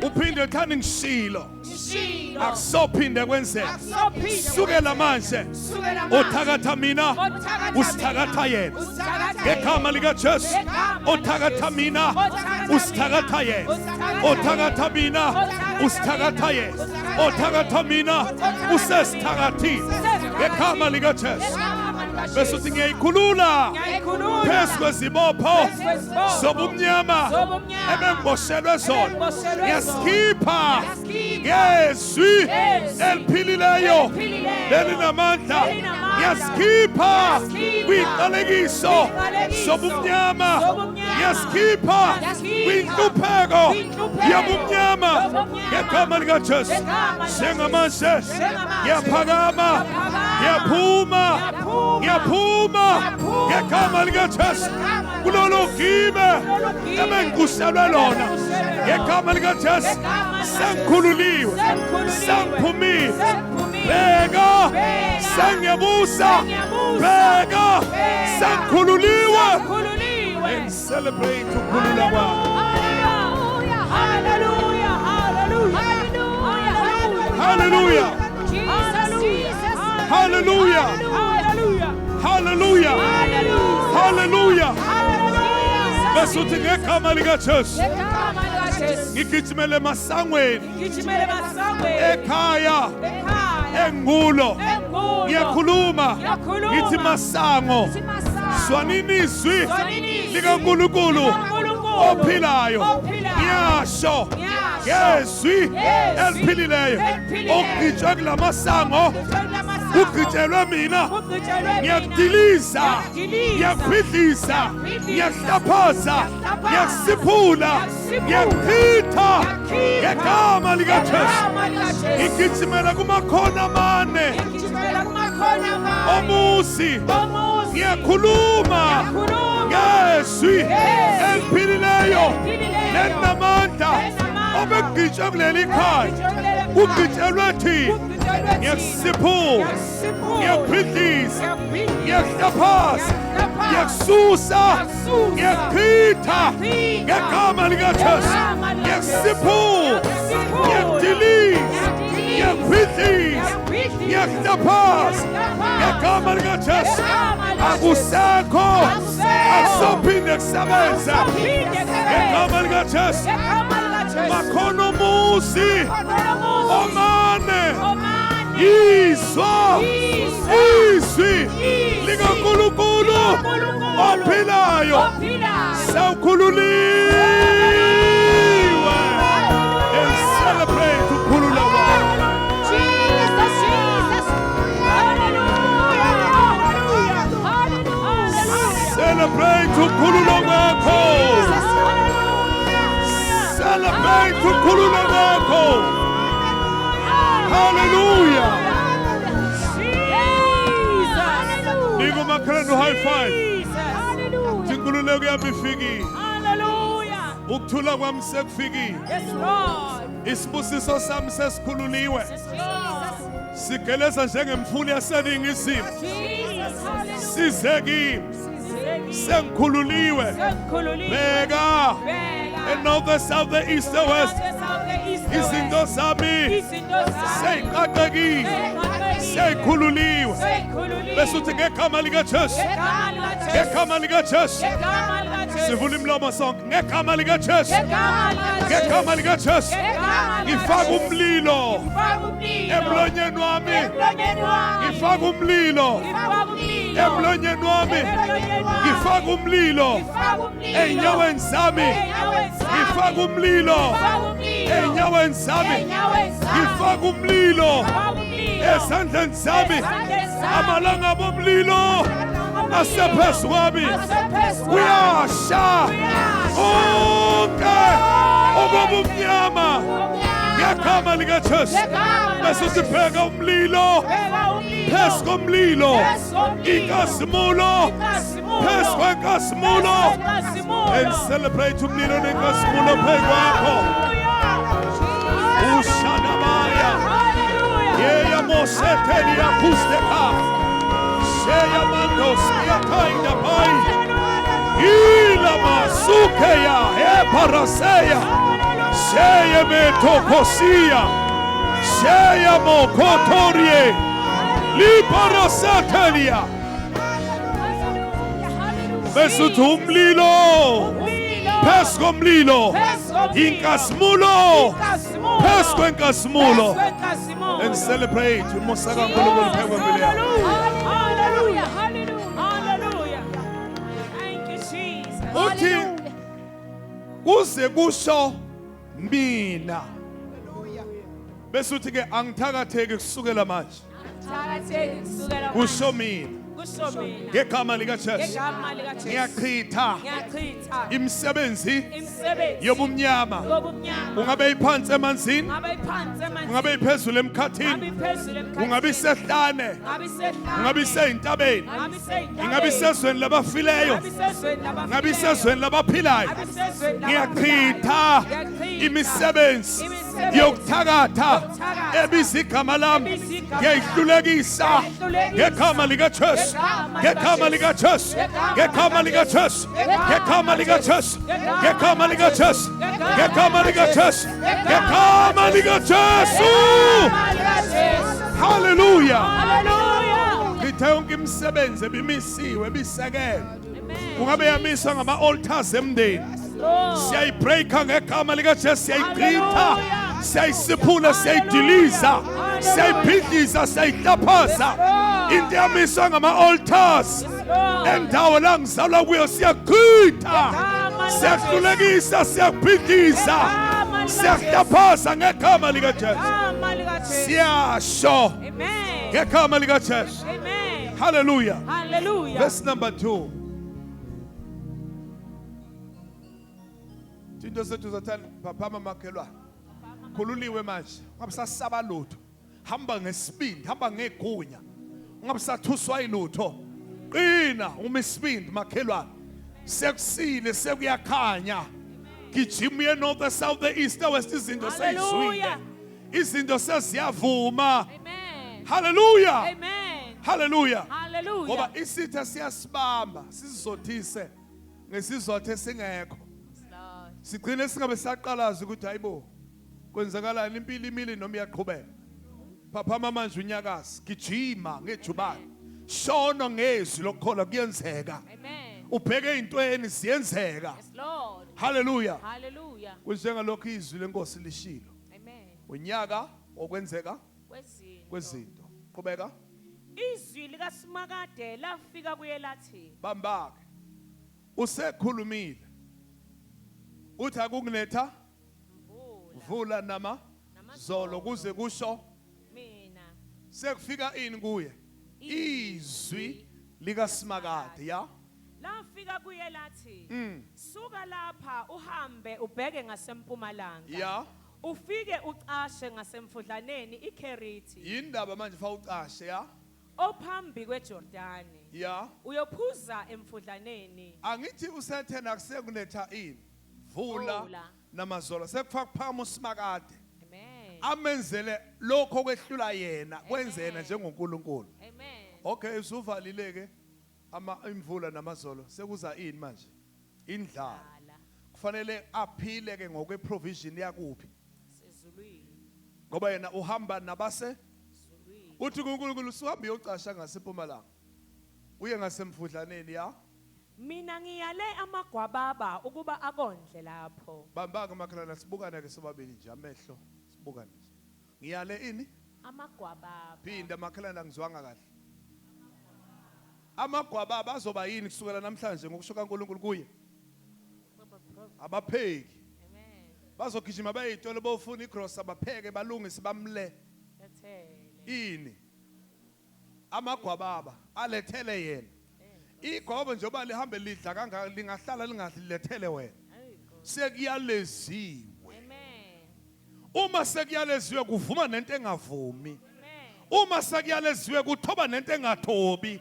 Speaker 2: Uphinde uthani ngishilo.
Speaker 1: Ngishilo.
Speaker 2: Akusophinde kwenzeke.
Speaker 1: Akusophinde
Speaker 2: Sukela manje
Speaker 1: Sukela manje.
Speaker 2: othakatha mina
Speaker 1: Othakatha
Speaker 2: usithakatha
Speaker 1: mina.
Speaker 2: yena.
Speaker 1: Usithakatha
Speaker 2: Ngegama
Speaker 1: yena.
Speaker 2: likaJesu
Speaker 1: Ngegama
Speaker 2: othakatha
Speaker 1: likaJesu.
Speaker 2: mina
Speaker 1: Othakatha
Speaker 2: usithakatha
Speaker 1: mina.
Speaker 2: yena.
Speaker 1: Usithakatha
Speaker 2: Othakatha mina
Speaker 1: Othakatha
Speaker 2: usithakatha
Speaker 1: mina.
Speaker 2: yena.
Speaker 1: Usithakatha
Speaker 2: Othakatha mina
Speaker 1: Othakatha
Speaker 2: usesithakathile.
Speaker 1: Usesithakathile.
Speaker 2: Ngegama likaJesu.
Speaker 1: Ngegama likaJesu.
Speaker 2: Bese uthi ngiyayikhulula
Speaker 1: Ngiyayikhulula.
Speaker 2: phezu kwezibopho
Speaker 1: Phezu kwezibopho
Speaker 2: zobumnyama
Speaker 1: zobumnyama
Speaker 2: ebengiboshelwe zona.
Speaker 1: ebengiboshelwe zona.
Speaker 2: Ngiyasikhipha
Speaker 1: Ngiyasikhipha.
Speaker 2: ngezwi
Speaker 1: Ngezwi
Speaker 2: eliphilileyo
Speaker 1: eliphilileyo
Speaker 2: lelinamandla.
Speaker 1: lelinamandla.
Speaker 2: Ngiyasikhipha
Speaker 1: Ngiyasikhipha
Speaker 2: kwiqalekiso
Speaker 1: kwiqalekiso
Speaker 2: zobumnyama.
Speaker 1: zobumnyama.
Speaker 2: Ngiyasikhipha
Speaker 1: Ngiyasikhipha
Speaker 2: kwinhlupheko
Speaker 1: kwinhlupheko
Speaker 2: yobumnyama
Speaker 1: yobumnyama.
Speaker 2: ngegama likaJesu.
Speaker 1: Ngegama likaJesu.
Speaker 2: Njengamanje
Speaker 1: Njengamanje.
Speaker 2: ngiyaphakama,
Speaker 1: Ngiyaphakama.
Speaker 2: ngiyaphuma,
Speaker 1: Ngiyaphuma.
Speaker 2: ngiyaphuma
Speaker 1: Ngiyaphuma.
Speaker 2: ngegama likaJesu
Speaker 1: Ngegama likaJesu.
Speaker 2: kulolu gibe
Speaker 1: Kulolu gibe
Speaker 2: ebengikuselwe lona
Speaker 1: ebengikuselwe lona.
Speaker 2: ngegama likaJesu.
Speaker 1: Ngegama likaJesu.
Speaker 2: Sengikhululiwe,
Speaker 1: Sengikhululiwe.
Speaker 2: sengiphumile.
Speaker 1: Sengiphumile.
Speaker 2: Bheka,
Speaker 1: Bheka.
Speaker 2: sengiyabusa.
Speaker 1: Sengiyabusa.
Speaker 2: Bheka,
Speaker 1: Bheka.
Speaker 2: sengikhululiwe.
Speaker 1: Khululiwe.
Speaker 2: And celebrate ukukhululwa kwakho.
Speaker 4: Hallelujah.
Speaker 1: Hallelujah. Hallelujah.
Speaker 4: Hallelujah.
Speaker 2: Hallelujah.
Speaker 4: Jesus, Jesus.
Speaker 2: Hallelujah.
Speaker 1: Hallelujah.
Speaker 2: Hallelujah.
Speaker 1: Hallelujah.
Speaker 2: Hallelujah.
Speaker 1: Hallelujah.
Speaker 2: Bese uthi ngegama likaJesu
Speaker 1: Ngegama likaJesu.
Speaker 2: ngigijimele emasangweni
Speaker 1: Ngigijimele emasangweni.
Speaker 2: ekhaya
Speaker 1: Ekhaya.
Speaker 2: engulo.
Speaker 1: Engulo.
Speaker 2: Ngiyakhuluma
Speaker 1: Ngiyakhuluma.
Speaker 2: ngithi masango,
Speaker 4: Ngithi masango.
Speaker 2: zwanini izwi
Speaker 1: Zwanini izwi
Speaker 2: likaNkulunkulu
Speaker 1: likaNkulunkulu
Speaker 2: ophilayo.
Speaker 1: ophilayo.
Speaker 2: Ngiyasho
Speaker 1: Ngiyasho
Speaker 2: ngezwi
Speaker 1: Ngezwi
Speaker 2: eliphilileyo
Speaker 1: eliphilileyo.
Speaker 2: okugqitshwe kulamasango kugqitshelwe mina.
Speaker 1: Kugqitshelwe mina.
Speaker 2: Ngiyakudiliza,
Speaker 1: Ngiyakudiliza.
Speaker 2: ngiyakubhidliza,
Speaker 1: Ngiyakubhidliza.
Speaker 2: ngiyakuhlaphaza,
Speaker 1: Ngiyakuhlaphaza.
Speaker 2: ngiyakusiphula,
Speaker 1: Ngiyakusiphula.
Speaker 2: ngiyakuchitha
Speaker 1: Ngiyakuchitha.
Speaker 2: ngegama likaJesu.
Speaker 1: Ngegama likaJesu.
Speaker 2: Ngigijimela kumakhona amane
Speaker 1: Ngigijimela kumakhona amane.
Speaker 2: omuzi,
Speaker 1: Omuzi.
Speaker 2: ngiyakhuluma
Speaker 1: Ngiyakhuluma.
Speaker 2: ngezwi
Speaker 1: Ngezwi
Speaker 2: eliphilileyo
Speaker 1: eliphilileyo.
Speaker 2: lelinamandla
Speaker 1: Lelinamandla.
Speaker 2: obekugqitshwe kuleli khaya,
Speaker 1: Obekugqitshwe kuleli khaya.
Speaker 2: kugqitshelwe thina.
Speaker 1: Kugqitshelwe thina.
Speaker 2: Ngiyakusiphula,
Speaker 1: Ngiyakusiphula.
Speaker 2: ngiyakubhidliza,
Speaker 1: Ngiyakubhidliza.
Speaker 2: ngiyakuhlaphaza,
Speaker 1: Ngiyakuhlaphaza.
Speaker 2: ngiyakususa,
Speaker 1: Ngiyakususa.
Speaker 2: ngiyakuchitha
Speaker 1: Ngiyakuchitha.
Speaker 2: ngegama likaJesu.
Speaker 1: Ngegama likaJesu.
Speaker 2: Ngiyakusiphula,
Speaker 1: Ngiyakusiphula.
Speaker 2: ngiyakudiliza,
Speaker 1: Ngiyakudiliza.
Speaker 2: ngiyakubhidliza,
Speaker 1: Ngiyakubhidliza.
Speaker 2: ngiyakuhlaphaza
Speaker 1: Ngiyakuhlaphaza.
Speaker 2: ngegama likaJesu.
Speaker 1: Ngegama likaJesu.
Speaker 2: Akusekho,
Speaker 1: Akusekho.
Speaker 2: akusophinde kusebenze
Speaker 1: Akusophinde kusebenze.
Speaker 2: ngegama likaJesu.
Speaker 1: Ngegama likaJesu.
Speaker 2: Makhona umuzi
Speaker 1: Makhona umuzi.
Speaker 2: omane
Speaker 1: Omane.
Speaker 2: izwa
Speaker 1: Izwa.
Speaker 2: izwi
Speaker 1: Izwi.
Speaker 2: likaNkulunkulu
Speaker 1: likaNkulunkulu.
Speaker 2: ophilayo.
Speaker 1: Ophilayo.
Speaker 2: Sewukhululiwe. And celebrate ukukhululwa kwakho.
Speaker 4: Jesus, Jesus.
Speaker 1: Hallelujah. Hallelujah. Hallelujah.
Speaker 2: Celebrate ukukhululwa kwakho. Celebrate ukukhululwa kwakho. Hallelujah.
Speaker 1: Jesus.
Speaker 2: Nika umakhelwane u-high five.
Speaker 1: Jesus.
Speaker 2: Thi inkululeko yami ifikile.
Speaker 1: Hallelujah.
Speaker 2: Ukuthula kwami sekufikile.
Speaker 1: Yes, Lord.
Speaker 2: Isibusiso sami sesikhululiwe.
Speaker 1: Yes, Lord.
Speaker 2: Sigeleza njengemfula yaseningizimu.
Speaker 1: Jesus.
Speaker 2: Size kimi. Sengikhululiwe.
Speaker 1: Sengikhululiwe.
Speaker 2: Bheka.
Speaker 1: Bheka.
Speaker 5: E-north, the south, the east, the west. Izinto zami seyiqaqekile, seyikhululiwe. Bese uthi ngegama likaJesu, ngegama likaJesu. Sivula imilomo sonke ngegama likaJesu, ngegama likaJesu. Ngifaka umlilo emlonyeni wami, ngifaka umlilo emlonyeni wami, ngifaka umlilo ey'nyaweni zami, ngifaka umlilo ey'nyaweni zami, ngifaka umlilo ezandleni zami. Amalanga omlilo asephezu kwami, uyasha konke okobumnyama ngegama likaJesu. Bese sibheka umlilo phezu komlilo, inkazimulo phezu kwenkazimulo, and celebrate umlilo nenkazimulo phezu kwakho. Ushanabaya yeya moseteli yakusteka sheya mandos yakainda pai ila masukeya eparaseya sheya metokosia sheya mokotorie liparasatelia. Bese uthi umlilo phezu komlilo, inkazimulo phezu kwenkazimulo, and celebrate umusa kaNkulunkulu phezu kwempilo yakho.
Speaker 1: Hallelujah. Hallelujah. Thank you, Jesus.
Speaker 2: Uthi kuze kusho mina. Bese uthi ke angithakatheki kusukela manje, kusho mina ngegama likaJesu. Ngiyachitha imisebenzi yobumnyama, ungabe iphansi emanzini, ungabe iphezulu emkhathini, ungabe isehlane, ungabe iseyintabeni, ingabe isezweni labafileyo, ingabe isezweni labaphilayo. Ngiyachitha imisebenzi yokuthakatha ebiza igama lami, ngiyayihlulekisa ngegama likaJesu, ngegama likaJesu, ngegama likaJesu, ngegama likaJesu, ngegama likaJesu, ngegama likaJesu, ngegama likaJesu. Hallelujah. Ngithe yonke imisebenzi ebimisiwe ebisekelwe, kungabe yamiswa ngama-altars emndeni, siyayibreaka ngegama likaJesu, siyayichitha, siyayisiphula, siyayidiliza, siyayibhidliza, siyayihlaphaza. Into yamiswa ngama-altars endawo la ngizalwa kuyo, siyachitha, siyahlulekisa, siyabhidliza, siyahlaphaza ngegama likaJesu. Siyasho ngegama likaJesu. Hallelujah. Verse number 2. Into zethu zathani phaphama makhelwane, khululiwe manje, ungabe sasaba lutho, hamba ngesibindi, hamba ngegunya, ungabe sathuswa yilutho. Qina uma isibindi makhelwane, sekusile, sekuyakhanya. Gijima uye north, the south, the east, the west. Izinto seyizwile, izinto seziyavuma. Hallelujah. Hallelujah. Ngoba isitha siyasibamba sizizothise ngesizotho esingekho, sigcine singabe saqalaza ukuthi hayibo kwenzakalani, impilo imile noma iyaqhubeka. Phaphama manje unyakazi, gijima ngejubane, shono ngezwi lokukholwa, kuyenzeka. Ubheke ey'ntweni ziyenzeka. Hallelujah. Kunjengalokhu izwi lenkosi lishilo, unyaka wokwenzeka kwezinto. Qhubeka.
Speaker 1: Izwi likaSimakade lafika kuye lathi,
Speaker 2: bambake usekhulumile uthi akukunetha mvula nama zolo kuze kusho
Speaker 1: mina.
Speaker 2: Sekufika ini kuye? Izwi likaSimakade. Ya
Speaker 1: lafika kuye lathi, suka lapha uhambe ubheke ngasempumalanga,
Speaker 2: ya
Speaker 1: ufike ucashe ngasemfudlaneni iKeriti.
Speaker 2: Yindaba manje fa ucashe ya
Speaker 1: ophambi kweJordani,
Speaker 2: ya
Speaker 1: uyophuza emfudlaneni.
Speaker 2: Angithi usethena kusekunetha ini vula namazolo, sekufaka kuphakama uSimakade.
Speaker 1: Amen.
Speaker 2: Amenzele lokho kwehlula yena, kwenzena njengoNkulunkulu.
Speaker 1: Amen.
Speaker 2: Okay, usuvalile ke ama imvula namazolo, sekuza ini manje? Indlala. Kufanele aphile ke ngokwe-provision yakuphi,
Speaker 1: Sezulwini.
Speaker 2: ngoba yena uhamba nabase
Speaker 1: Zulwini.
Speaker 2: Uthi kuNkulunkulu suhambe uyocasha ngasempumalanga, uye ngasemfudlaneni ya.
Speaker 1: Mina ngiyale amagwababa ukuba akondle lapho.
Speaker 2: Bamba-ke makhelwane, sibukane ke sobabili nje amehlo, sibukane nje. Ngiyale ini?
Speaker 1: Amagwababa.
Speaker 2: Phinda makhelwane, angizwanga kahle. Amagwababa azoba yini kusukela namhlanje ngokusho kaNkulunkulu kuye? Abapheki.
Speaker 1: Amen.
Speaker 2: Bazogijima bayitolo bofuna igrosa, bapheke, balungise, bamle.
Speaker 1: Ethele.
Speaker 2: Ini? Amagwababa alethele yena. Igwababa njengoba lihambe lidla kangaka, lingahlala lingalethele wena.
Speaker 1: Ayi, Nkosi.
Speaker 2: Sekuyaleziwe.
Speaker 1: Amen.
Speaker 2: Uma sekuyaleziwe kuvuma nento engavumi.
Speaker 1: Amen.
Speaker 5: Uma sekuyaleziwe kuthoba nento engathobi.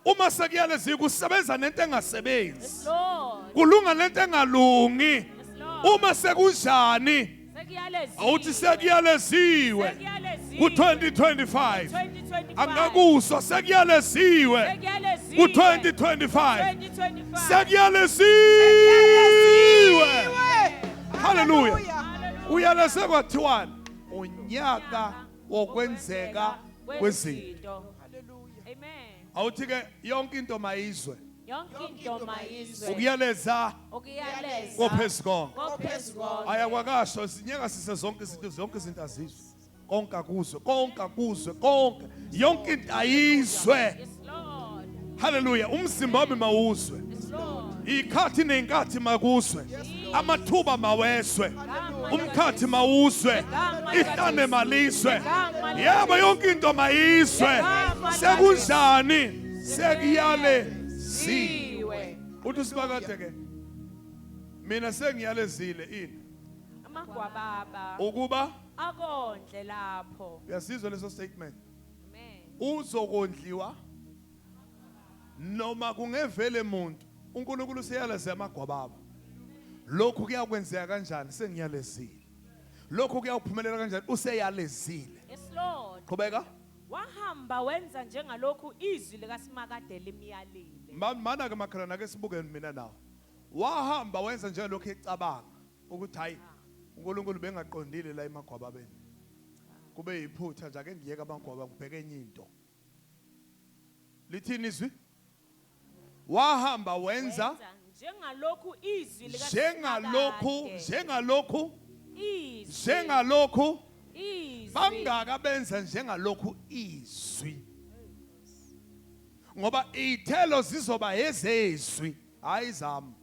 Speaker 5: Uma sekuyaleziwe kusebenza nento engasebenzi.
Speaker 1: Yes, Lord.
Speaker 5: Kulunga nento engalungi.
Speaker 1: Yes, Lord.
Speaker 5: Uma sekunjani?
Speaker 1: Sekuyaleziwe.
Speaker 5: Awuthi sekuyaleziwe.
Speaker 1: Sekuyaleziwe.
Speaker 5: Ku-2025.
Speaker 1: 2025.
Speaker 5: Angakuswa sekuyaleziwe.
Speaker 1: Sekuyaleziwe.
Speaker 5: Ku-2025.
Speaker 1: 2025.
Speaker 5: Sekuyaleziwe. Hallelujah.
Speaker 3: Hallelujah.
Speaker 2: Uyaleze kwathiwani? Unyaka wokwenzeka kwezinto.
Speaker 3: Hallelujah.
Speaker 1: Amen.
Speaker 2: Awuthi ke yonke into mayizwe.
Speaker 1: Yonke into mayizwe.
Speaker 2: Ukuyaleza
Speaker 1: Ukuyaleza.
Speaker 2: kophezu konke.
Speaker 1: Kophezu konke.
Speaker 2: Ayakwakasho sinyeka sise zonke izinto, zonke izinto azizwe. Konke akuzwe, konke akuzwe, konke. Yonke into ayizwe.
Speaker 1: Yes, Lord.
Speaker 5: Hallelujah. Umzimba wami mawuzwe.
Speaker 1: Yes, Lord.
Speaker 5: Ikhathi nenkathi makuzwe. Amathuba mawezwe. Umkhathi mawuzwe. Ihlane malizwe. Yebo, yonke into mayizwe. Sekunjani? Sekuyaleziwe.
Speaker 1: Ziwe.
Speaker 2: Uthi sibakade ke. Mina sengiyalezile ini?
Speaker 1: Amagwababa
Speaker 2: Ukuba
Speaker 1: akondle lapho.
Speaker 2: uyasizwa leso statement.
Speaker 1: Amen.
Speaker 2: Uzokondliwa noma kungevele muntu. uNkulunkulu useyaleze amagwababa. Lokhu kuyakwenzeka kanjani? Sengiyalezile. Lokhu kuyawuphumelela kanjani? Useyalezile.
Speaker 1: Yes, Lord.
Speaker 2: Qhubeka.
Speaker 1: Wahamba wenza njengalokhu izwi likaSimakade limyalile.
Speaker 2: Mana ke makhelwane, ake sibuke mina nawe. Wahamba wenza njengalokhu ecabanga ukuthi hayi, uNkulunkulu bengaqondile la emagwababeni. Kube yiphutha nje, ake ngiyeke amagwababa ngibheke enye into. Lithini izwi? Wahamba wenza
Speaker 1: Wenza njengalokhu izwi
Speaker 2: njengalokhu,
Speaker 1: likaSimakade.
Speaker 2: njengalokhu,
Speaker 1: Izwi.
Speaker 2: njengalokhu.
Speaker 1: Izwi.
Speaker 2: Bangaka benza njengalokhu izwi. Ngoba iy'thelo zizoba ezezwi, hayi zami.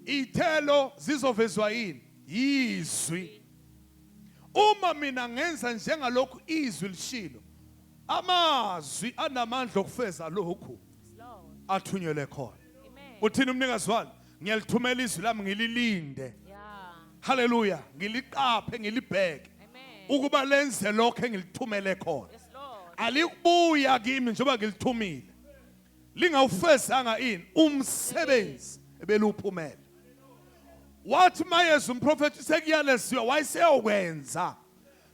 Speaker 2: Iy'thelo zizovezwa yini? Yizwi. Uma mina ngenza njengalokhu izwi lishilo, amazwi anamandla okufeza lokhu
Speaker 1: Yes, Lord.
Speaker 2: athunyelwe khona.
Speaker 1: Amen.
Speaker 5: Uthini umnikazi walo? Ngiyalithumela izwi lami ngililinde.
Speaker 1: Yeah.
Speaker 5: Hallelujah. Ngiliqaphe, ngilibheke.
Speaker 1: Amen.
Speaker 5: Ukuba lenze lokho engilithumele khona.
Speaker 1: Yes, Lord.
Speaker 5: Alikubuya kimi njengoba ngilithumile. Lingawufezanga ini umsebenzi ebeluphumela. Wathi mayeza umprofeti sekuyaleziwe, wayeseyokwenza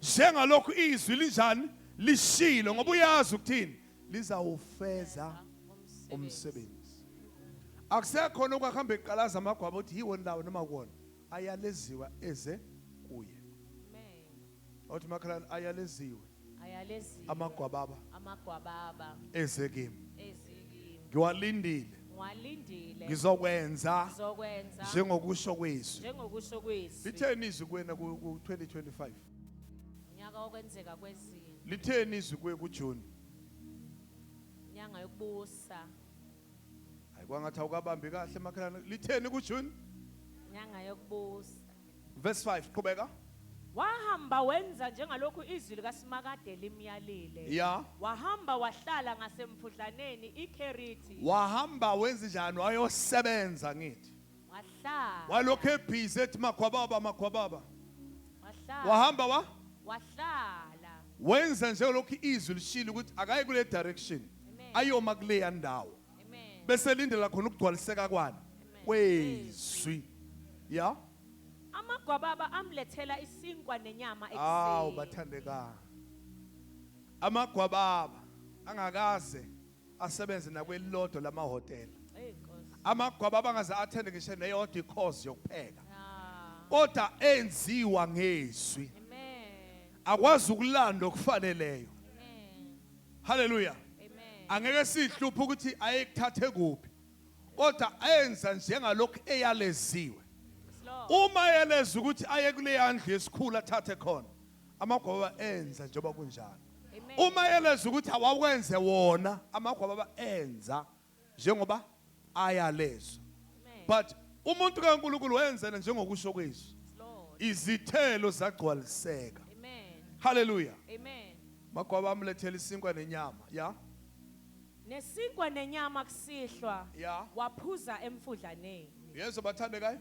Speaker 5: njengalokhu izwi linjani lishilo, ngoba uyazi ukuthini lizawufeza umsebenzi.
Speaker 2: Akusekhona okwakuhamba eqalaza amagwaba uthi yiwo lawo noma kuwona. Ayaleziwe eze kuye.
Speaker 1: Amen.
Speaker 2: Awuthi makhelwane, ayaleziwe
Speaker 1: Ayaleziwe.
Speaker 2: amagwababa
Speaker 1: Amagwababa
Speaker 2: eze kimi.
Speaker 1: ezikimi.
Speaker 2: Ngiwalindile.
Speaker 1: Ngiwalindile.
Speaker 2: Ngizokwenza
Speaker 1: Ngizokwenza
Speaker 2: njengokusho kwezwi.
Speaker 1: njengokusho kwezwi.
Speaker 2: Litheni izwi kuwena ku 2025?
Speaker 1: Unyaka wokwenzeka kwezinto.
Speaker 2: Litheni izwi kuwe kuJune?
Speaker 1: Inyanga yokubusa.
Speaker 2: Hayi, kwangathi awukabambi kahle makhelwane. Litheni kuJune?
Speaker 1: Inyanga yokubusa.
Speaker 2: Verse 5, qhubeka.
Speaker 1: Wahamba wenza njengalokhu izwi likaSimakade limyalile.
Speaker 2: Ya.
Speaker 1: Wahamba wahlala ngasemfudlaneni iKeriti.
Speaker 2: Wahamba wenza njani? Wayosebenza ngithi.
Speaker 1: Wahlala.
Speaker 2: Walokhu ebhizi ethi magwababa, magwababa.
Speaker 1: Wahlala.
Speaker 2: Wahamba wa?
Speaker 1: Wahlala.
Speaker 2: Wenza njengalokhu izwi lishilo ukuthi akaye kule direction.
Speaker 1: Amen.
Speaker 2: Ayoma kuleya ndawo.
Speaker 1: Amen.
Speaker 2: Bese lindela khona ukugcwaliseka kwani?
Speaker 1: Amen.
Speaker 2: Kwezwi. Ya.
Speaker 1: Amagwababa amlethela isinkwa nenyama
Speaker 2: Awu
Speaker 1: ekuseni.
Speaker 2: bathandeka. Amagwababa angakaze asebenze nakwelilodwa lamahhotela.
Speaker 1: Hey Nkosi.
Speaker 2: Amagwababa angaze athende ngisho neyodwa i-course yokupheka.
Speaker 1: Ah.
Speaker 2: Kodwa enziwa ngezwi.
Speaker 1: Amen.
Speaker 2: Akwazi ukulanda okufaneleyo.
Speaker 1: Amen.
Speaker 5: Haleluya.
Speaker 1: Amen.
Speaker 5: Angeke sihluphe ukuthi ayekuthathe kuphi. Kodwa enza njengalokhu eyaleziwe.
Speaker 1: Yes, Lord.
Speaker 5: Uma yeleza ukuthi aye kuleya ndlu yesikhulu athathe khona. Amagwababa enza njengoba kunjalo.
Speaker 1: Amen.
Speaker 5: Uma yeleza ukuthi awakwenze wona, amagwababa enza njengoba ayalezwa.
Speaker 1: Amen.
Speaker 5: But umuntu kaNkulunkulu wenzela njengokusho kwezwi.
Speaker 1: Yes, Lord.
Speaker 5: Izithelo zagcwaliseka.
Speaker 1: Amen.
Speaker 5: Hallelujah.
Speaker 1: Amen.
Speaker 5: Magwaba amlethela isinkwa nenyama, ya?
Speaker 1: Nesinkwa nenyama kusihlwa.
Speaker 5: Ya.
Speaker 1: Waphuza emfudlaneni.
Speaker 5: Yezo bathandekayo.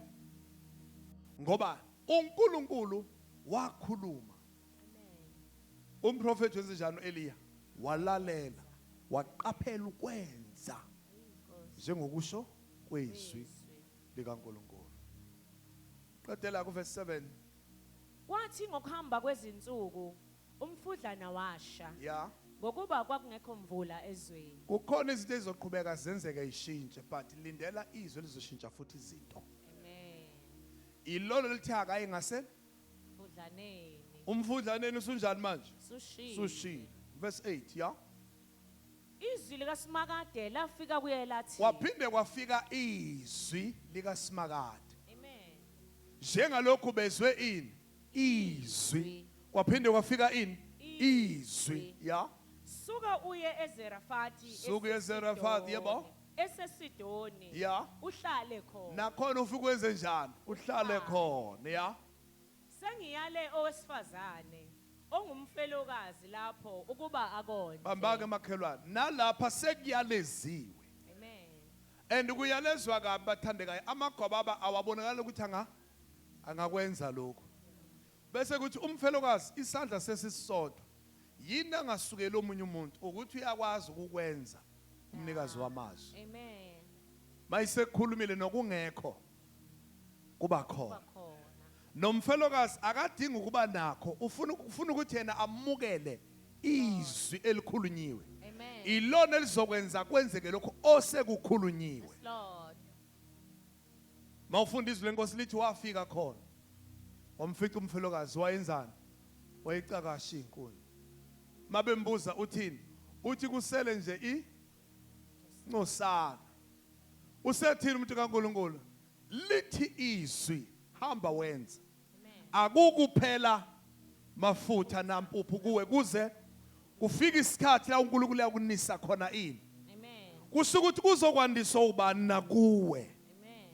Speaker 5: Ngoba uNkulunkulu wakhuluma. Umprofeti wenzenjani uEliya? Walalela, waqaphela ukwenza njengokusho kwezwi likaNkulunkulu. Qedela ku verse 7.
Speaker 1: Kwathi ngokuhamba kwezinsuku umfudlana washa.
Speaker 5: Ya.
Speaker 1: Ngokuba kwakungekho mvula ezweni.
Speaker 2: Kukhona izinto ezizoqhubeka zenzeke ishintshe but lindela izwi elizoshintsha futhi izinto.
Speaker 1: Amen.
Speaker 2: Ilolo lithi akaye ngase
Speaker 1: Mfudlaneni.
Speaker 5: Umfudlaneni usunjani manje?
Speaker 1: Sushile.
Speaker 5: Sushile. Verse 8, ya.
Speaker 1: Izwi likaSimakade lafika kuye lathi.
Speaker 2: Waphinde kwafika izwi likaSimakade.
Speaker 1: Amen.
Speaker 5: Njengalokhu bezwe ini? Izwi. Kwaphinde kwafika ini? Izwi.
Speaker 2: Ya.
Speaker 1: Suka uye eZerafati.
Speaker 5: Suka uye eZerafati, yebo.
Speaker 1: EseSidoni.
Speaker 5: Ya.
Speaker 1: Uhlale khona.
Speaker 5: Nakhona ufike wenze njani? Uhlale khona, ya.
Speaker 1: Sengiyale owesifazane ongumfelokazi lapho ukuba akondle.
Speaker 5: Bambake makhelwane. Nalapha sekuyaleziwe.
Speaker 1: Amen.
Speaker 5: And kuyalezwa kabi bathandekayo. Amagwababa awabonakala ukuthi angakwenza lokho. Bese kuthi umfelokazi isandla sesisodwa. Yini angasukela omunye umuntu ukuthi uyakwazi ukukwenza umnikazi wamazwi.
Speaker 1: Amen.
Speaker 5: Mayisekhulumile nokungekho kuba khona.
Speaker 1: Kuba khona.
Speaker 5: Nomfelokazi akadingi ukuba nakho, ufuna ukuthi yena amukele izwi elikhulunyiwe.
Speaker 1: Amen.
Speaker 5: Ilona elizokwenza kwenzeke lokho osekukhulunyiwe.
Speaker 1: Yes, Lord.
Speaker 5: Mawufunda izwi lenkosi lithi wafika khona. Wamfica umfelokazi wayenzani? Wayicakasha inkuni. Mabembuza uthini? Uthi kusele nje incosana. Usethini umuntu kaNkuluNkulu? Lithi izwi hamba wenze.
Speaker 1: Amen.
Speaker 5: Akukuphela mafutha nampuphu kuwe kuze kufika isikhathi la uNkulunkulu yakunisa khona ini.
Speaker 1: Amen.
Speaker 5: Kusho ukuthi kuzokwandiswa ubani nakuwe.
Speaker 1: Amen.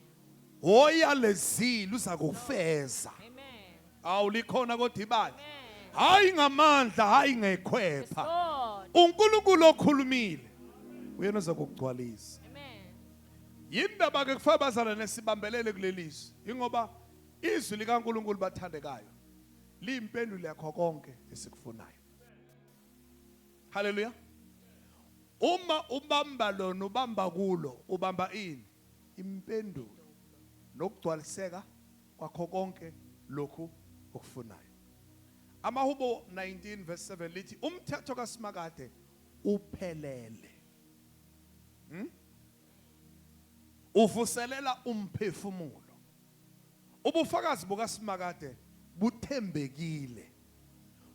Speaker 5: Oyalezile uzakufeza.
Speaker 1: Amen.
Speaker 5: Awulikhona kodwa ibandla.
Speaker 1: Amen.
Speaker 5: Hayi ngamandla, hayi
Speaker 1: Yes,
Speaker 5: ngekhwepha.
Speaker 1: Lord.
Speaker 5: uNkulunkulu okhulumile uyena ozakugcwalisa.
Speaker 1: Amen.
Speaker 5: Yindaba ke kufanele bazalwane sibambelele kulelizwi. Ingoba izwi likaNkulunkulu bathandekayo liyimpendulo yakho konke esikufunayo. Hallelujah. Uma ubamba lona ubamba kulo, ubamba ini?
Speaker 2: Impendulo nokugcwaliseka kwakho konke lokhu okufunayo.
Speaker 5: Amahubo 19 verse 7 lithi umthetho kaSimakade
Speaker 2: Uphelele.
Speaker 5: Uvuselela umphefumulo. Ubufakazi bukaSimakade buthembekile.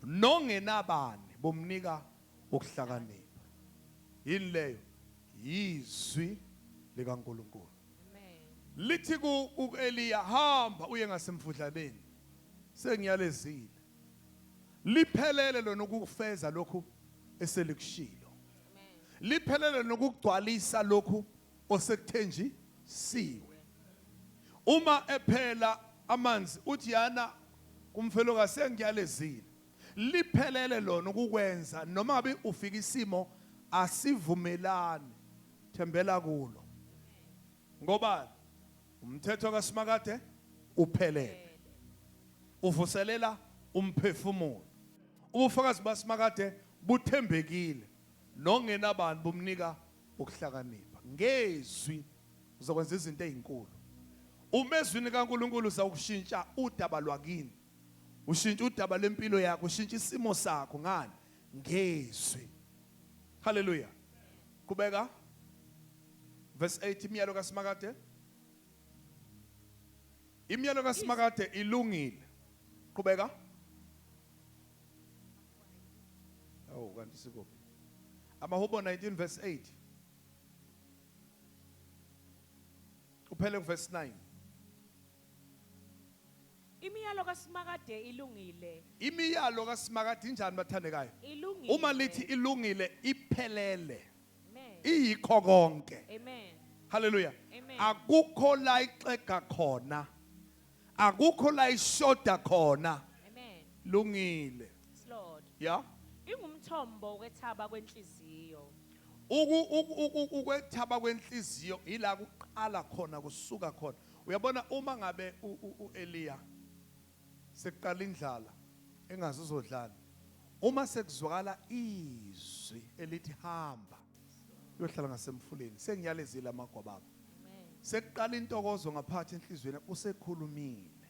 Speaker 5: Nongenabani bomnika ukuhlakanipha. Yini leyo? Yizwi likaNkuluNkulu.
Speaker 1: Amen.
Speaker 5: Lithi ku Eliya hamba uye ngasemfudlaneni. Sengiyalezile. Liphelele lona ukufeza lokhu eselikushilo.
Speaker 1: Amen.
Speaker 5: Liphelele nokugcwalisa lokhu osekuthenjisiwe. Uma ephela amanzi uthi yana kumfelokazi sengiyalezile. Liphelele lona ukukwenza noma ngabe ufika isimo asivumelani. Thembela kulo. Ngoba umthetho kaSimakade uphelele. Uvuselela umphefumulo. Ubufakazi baSimakade buthembekile. Nongenabantu bumnika ukuhlakanipha. Ngezwi uzokwenza izinto ezinkulu. Umezwini kaNkuluNkulu uzawushintsha udaba lwakini. Ushintsha udaba lempilo yakho, ushintsha isimo sakho ngani? Ngezwi. Hallelujah. Kubeka. Verse 8, imiyalo kaSimakade. Imiyalo kaSimakade ilungile. Qhubeka. Oh, kanti sikuphi? Amahubo 19 verse 8. Uphele verse 9.
Speaker 1: Imiyalo kaSimakade ilungile.
Speaker 5: Imiyalo kaSimakade injani, bathandekayo?
Speaker 1: Ilungile.
Speaker 5: Uma lithi ilungile, iphelele.
Speaker 1: Amen.
Speaker 5: Iyikho konke.
Speaker 1: Amen.
Speaker 5: Hallelujah.
Speaker 1: Amen.
Speaker 5: Akukho la ixega khona. Akukho la ishoda khona.
Speaker 1: Amen.
Speaker 5: Lungile.
Speaker 1: Yes, Lord.
Speaker 5: Yeah.
Speaker 1: Ingumthombo wethaba kwenhliziyo.
Speaker 5: Ukwethaba kwenhliziyo ila kuqala khona, kusuka khona. Uyabona, uma ngabe uEliya sekuqala indlala, engazi uzodlala, uma sekuzwakala izwi elithi, "Hamba uyohlala ngasemfuleni, sengiyalezile amagwababa,"
Speaker 1: Amen.
Speaker 5: sekuqala intokozo ngaphakathi enhliziyweni. Usekhulumile,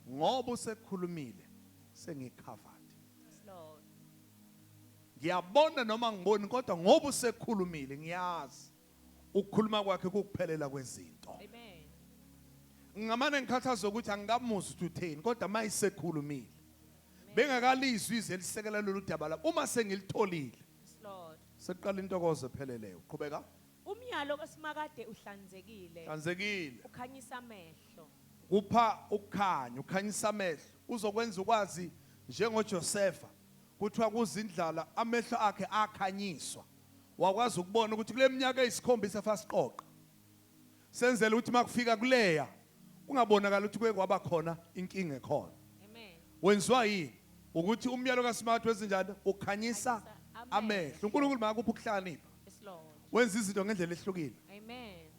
Speaker 5: ngoba usekhulumile, sengicovered.
Speaker 1: Yes, Lord.
Speaker 5: Ngiyabona noma ngiboni, kodwa ngoba usekhulumile, ngiyazi ukukhuluma kwakhe kukuphelela kwezinto.
Speaker 1: Amen.
Speaker 5: Ngamane ngikhathazwe ukuthi angikamuzwa ukuthi utheni, kodwa mayisekhulumile, bengakalizwi izwi elisekela lolu daba lami, uma sengilitholile,
Speaker 1: Yes, Lord.
Speaker 5: sekuqala intokozo epheleleyo. Qhubeka.
Speaker 1: Umyalo kaSimakade uhlanzekile.
Speaker 5: Hlanzekile.
Speaker 1: Ukhanyisa amehlo.
Speaker 5: Kupha ukukhanya, ukhanyisa amehlo, uzokwenza ukwazi njengoJosepha. Kuthiwa kuzindlala, amehlo akhe akhanyiswa, wakwazi ukubona ukuthi kule minyaka eyisikhombisa fasiqoqa senzele ukuthi makufika kuleya kungabonakala ukuthi kuye kwaba khona inkinga ekhona.
Speaker 1: Amen.
Speaker 5: Wenziwa yini? Ukuthi umyalo kaSimakade wenzenjani? Ukhanyisa
Speaker 1: Ukhanyisa
Speaker 5: amehlo.
Speaker 1: amehlo.
Speaker 5: uNkulunkulu makuphi ukuhlakanipha,
Speaker 1: Yes, Lord.
Speaker 5: wenza izinto ngendlela ehlukile,
Speaker 1: Amen.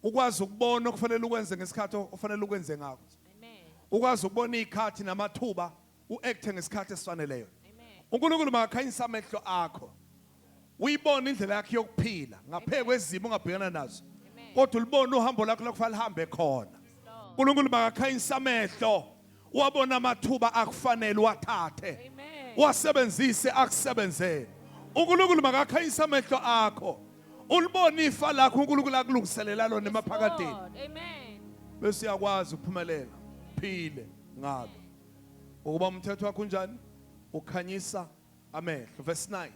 Speaker 5: ukwazi ukubona okufanele ukwenze ngesikhathi ofanele ukwenze ngakho,
Speaker 1: Amen.
Speaker 5: ukwazi ukubona izikhathi namathuba, uacte ngesikhathi esifaneleyo.
Speaker 1: Amen.
Speaker 5: uNkulunkulu makakhanyisa amehlo akho, uyibone indlela yakhe yokuphila ngaphezu kwezimo ongabhekana nazo,
Speaker 1: Amen.
Speaker 5: kodwa ulibone uhambo lakho lakufanele lihambe khona.
Speaker 1: Yes, Lord.
Speaker 5: uNkulunkulu makakhanyisa amehlo, wabona amathuba akufanele wathathe,
Speaker 1: Amen.
Speaker 5: wasebenzise, akusebenzele. uNkulunkulu makakhanyisa amehlo akho, ulibone ifa lakho uNkulunkulu akulungiselela lona
Speaker 1: Yes,
Speaker 5: emaphakadeni,
Speaker 1: Lord. Amen.
Speaker 5: bese uyakwazi ukuphumelela, phile ngalo, ukuba umthetho wakho unjani? Ukhanyisa amehlo. Verse 9.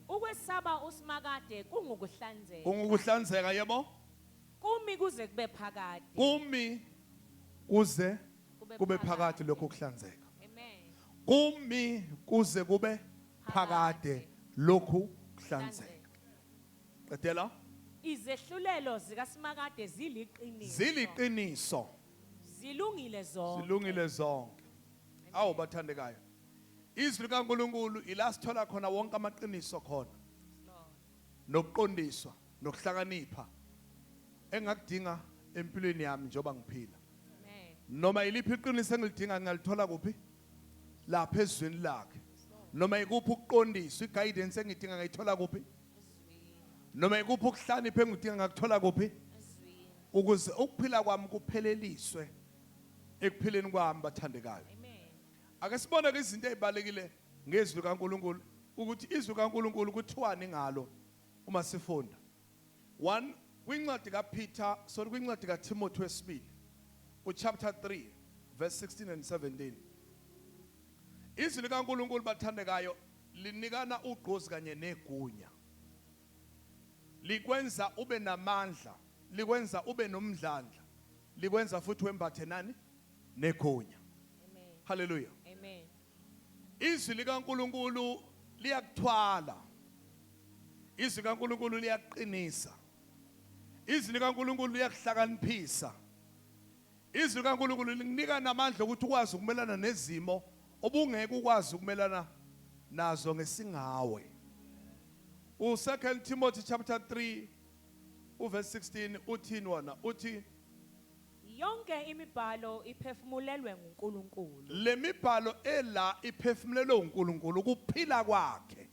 Speaker 1: Ukwesaba uSimakade kungukuhlanzeka.
Speaker 5: Kungukuhlanzeka, yebo.
Speaker 1: Kumi kuze kube phakade.
Speaker 5: Kumi kuze kube phakade lokho kuhlanzeka.
Speaker 1: Amen.
Speaker 5: Kumi kuze kube phakade lokhu kuhlanzeka. Qedela.
Speaker 1: Izehlulelo zikaSimakade ziliqiniso.
Speaker 5: Ziliqiniso.
Speaker 1: Zilungile zonke.
Speaker 5: Zilungile zonke. Awu bathandekayo, izwi likaNkuluNkulu ila sithola khona wonke amaqiniso khona,
Speaker 1: Lord.
Speaker 5: nokuqondiswa nokuhlakanipha engakudinga empilweni yami njengoba ngiphila.
Speaker 1: Amen.
Speaker 5: Noma iliphi iqiniso engilidinga, ngingalithola kuphi? Lapha ezwini lakhe. Noma ikuphi ukuqondiswa, iguidance engidinga, ngayithola kuphi?
Speaker 1: Ezwini.
Speaker 5: Noma ikuphi ukuhlakanipha engidinga, ngakuthola kuphi?
Speaker 1: Ezwini.
Speaker 5: Ukuze ukuphila kwami kupheleliswe ekuphileni kwami, bathandekayo.
Speaker 1: Amen.
Speaker 5: Ake sibone ke izinto ezibalekile ngezwi kaNkuluNkulu, ukuthi izwi kaNkuluNkulu kuthiwani ngalo uma sifunda 1 kwincwadi kaPeter, sorry, kwincwadi kaTimothy wesibili, uchapter 3 verse 16 and 17. Izwi likaNkuluNkulu, bathandekayo, linikana ugqozi kanye negunya, likwenza ube namandla, likwenza ube nomdlandla, likwenza futhi wembathe nani? Negunya.
Speaker 1: Amen.
Speaker 5: Haleluya.
Speaker 1: Amen.
Speaker 5: Izwi likaNkuluNkulu liyakuthwala. Izwi likaNkuluNkulu liyaqinisa. Izwi likaNkuluNkulu liyakuhlakaniphisa. Izwi likaNkuluNkulu likunika namandla ukuthi ukwazi ukumelana nezimo obungeke ukwazi ukumelana nazo ngesingawe. U2 Timothy chapter 3 uverse 16 uthini wona? Uthi
Speaker 1: Yonke imibhalo iphefumulelwe nguNkulunkulu.
Speaker 5: Lemibhalo ela iphefumulelwe uNkulunkulu, ukuphila kwakhe,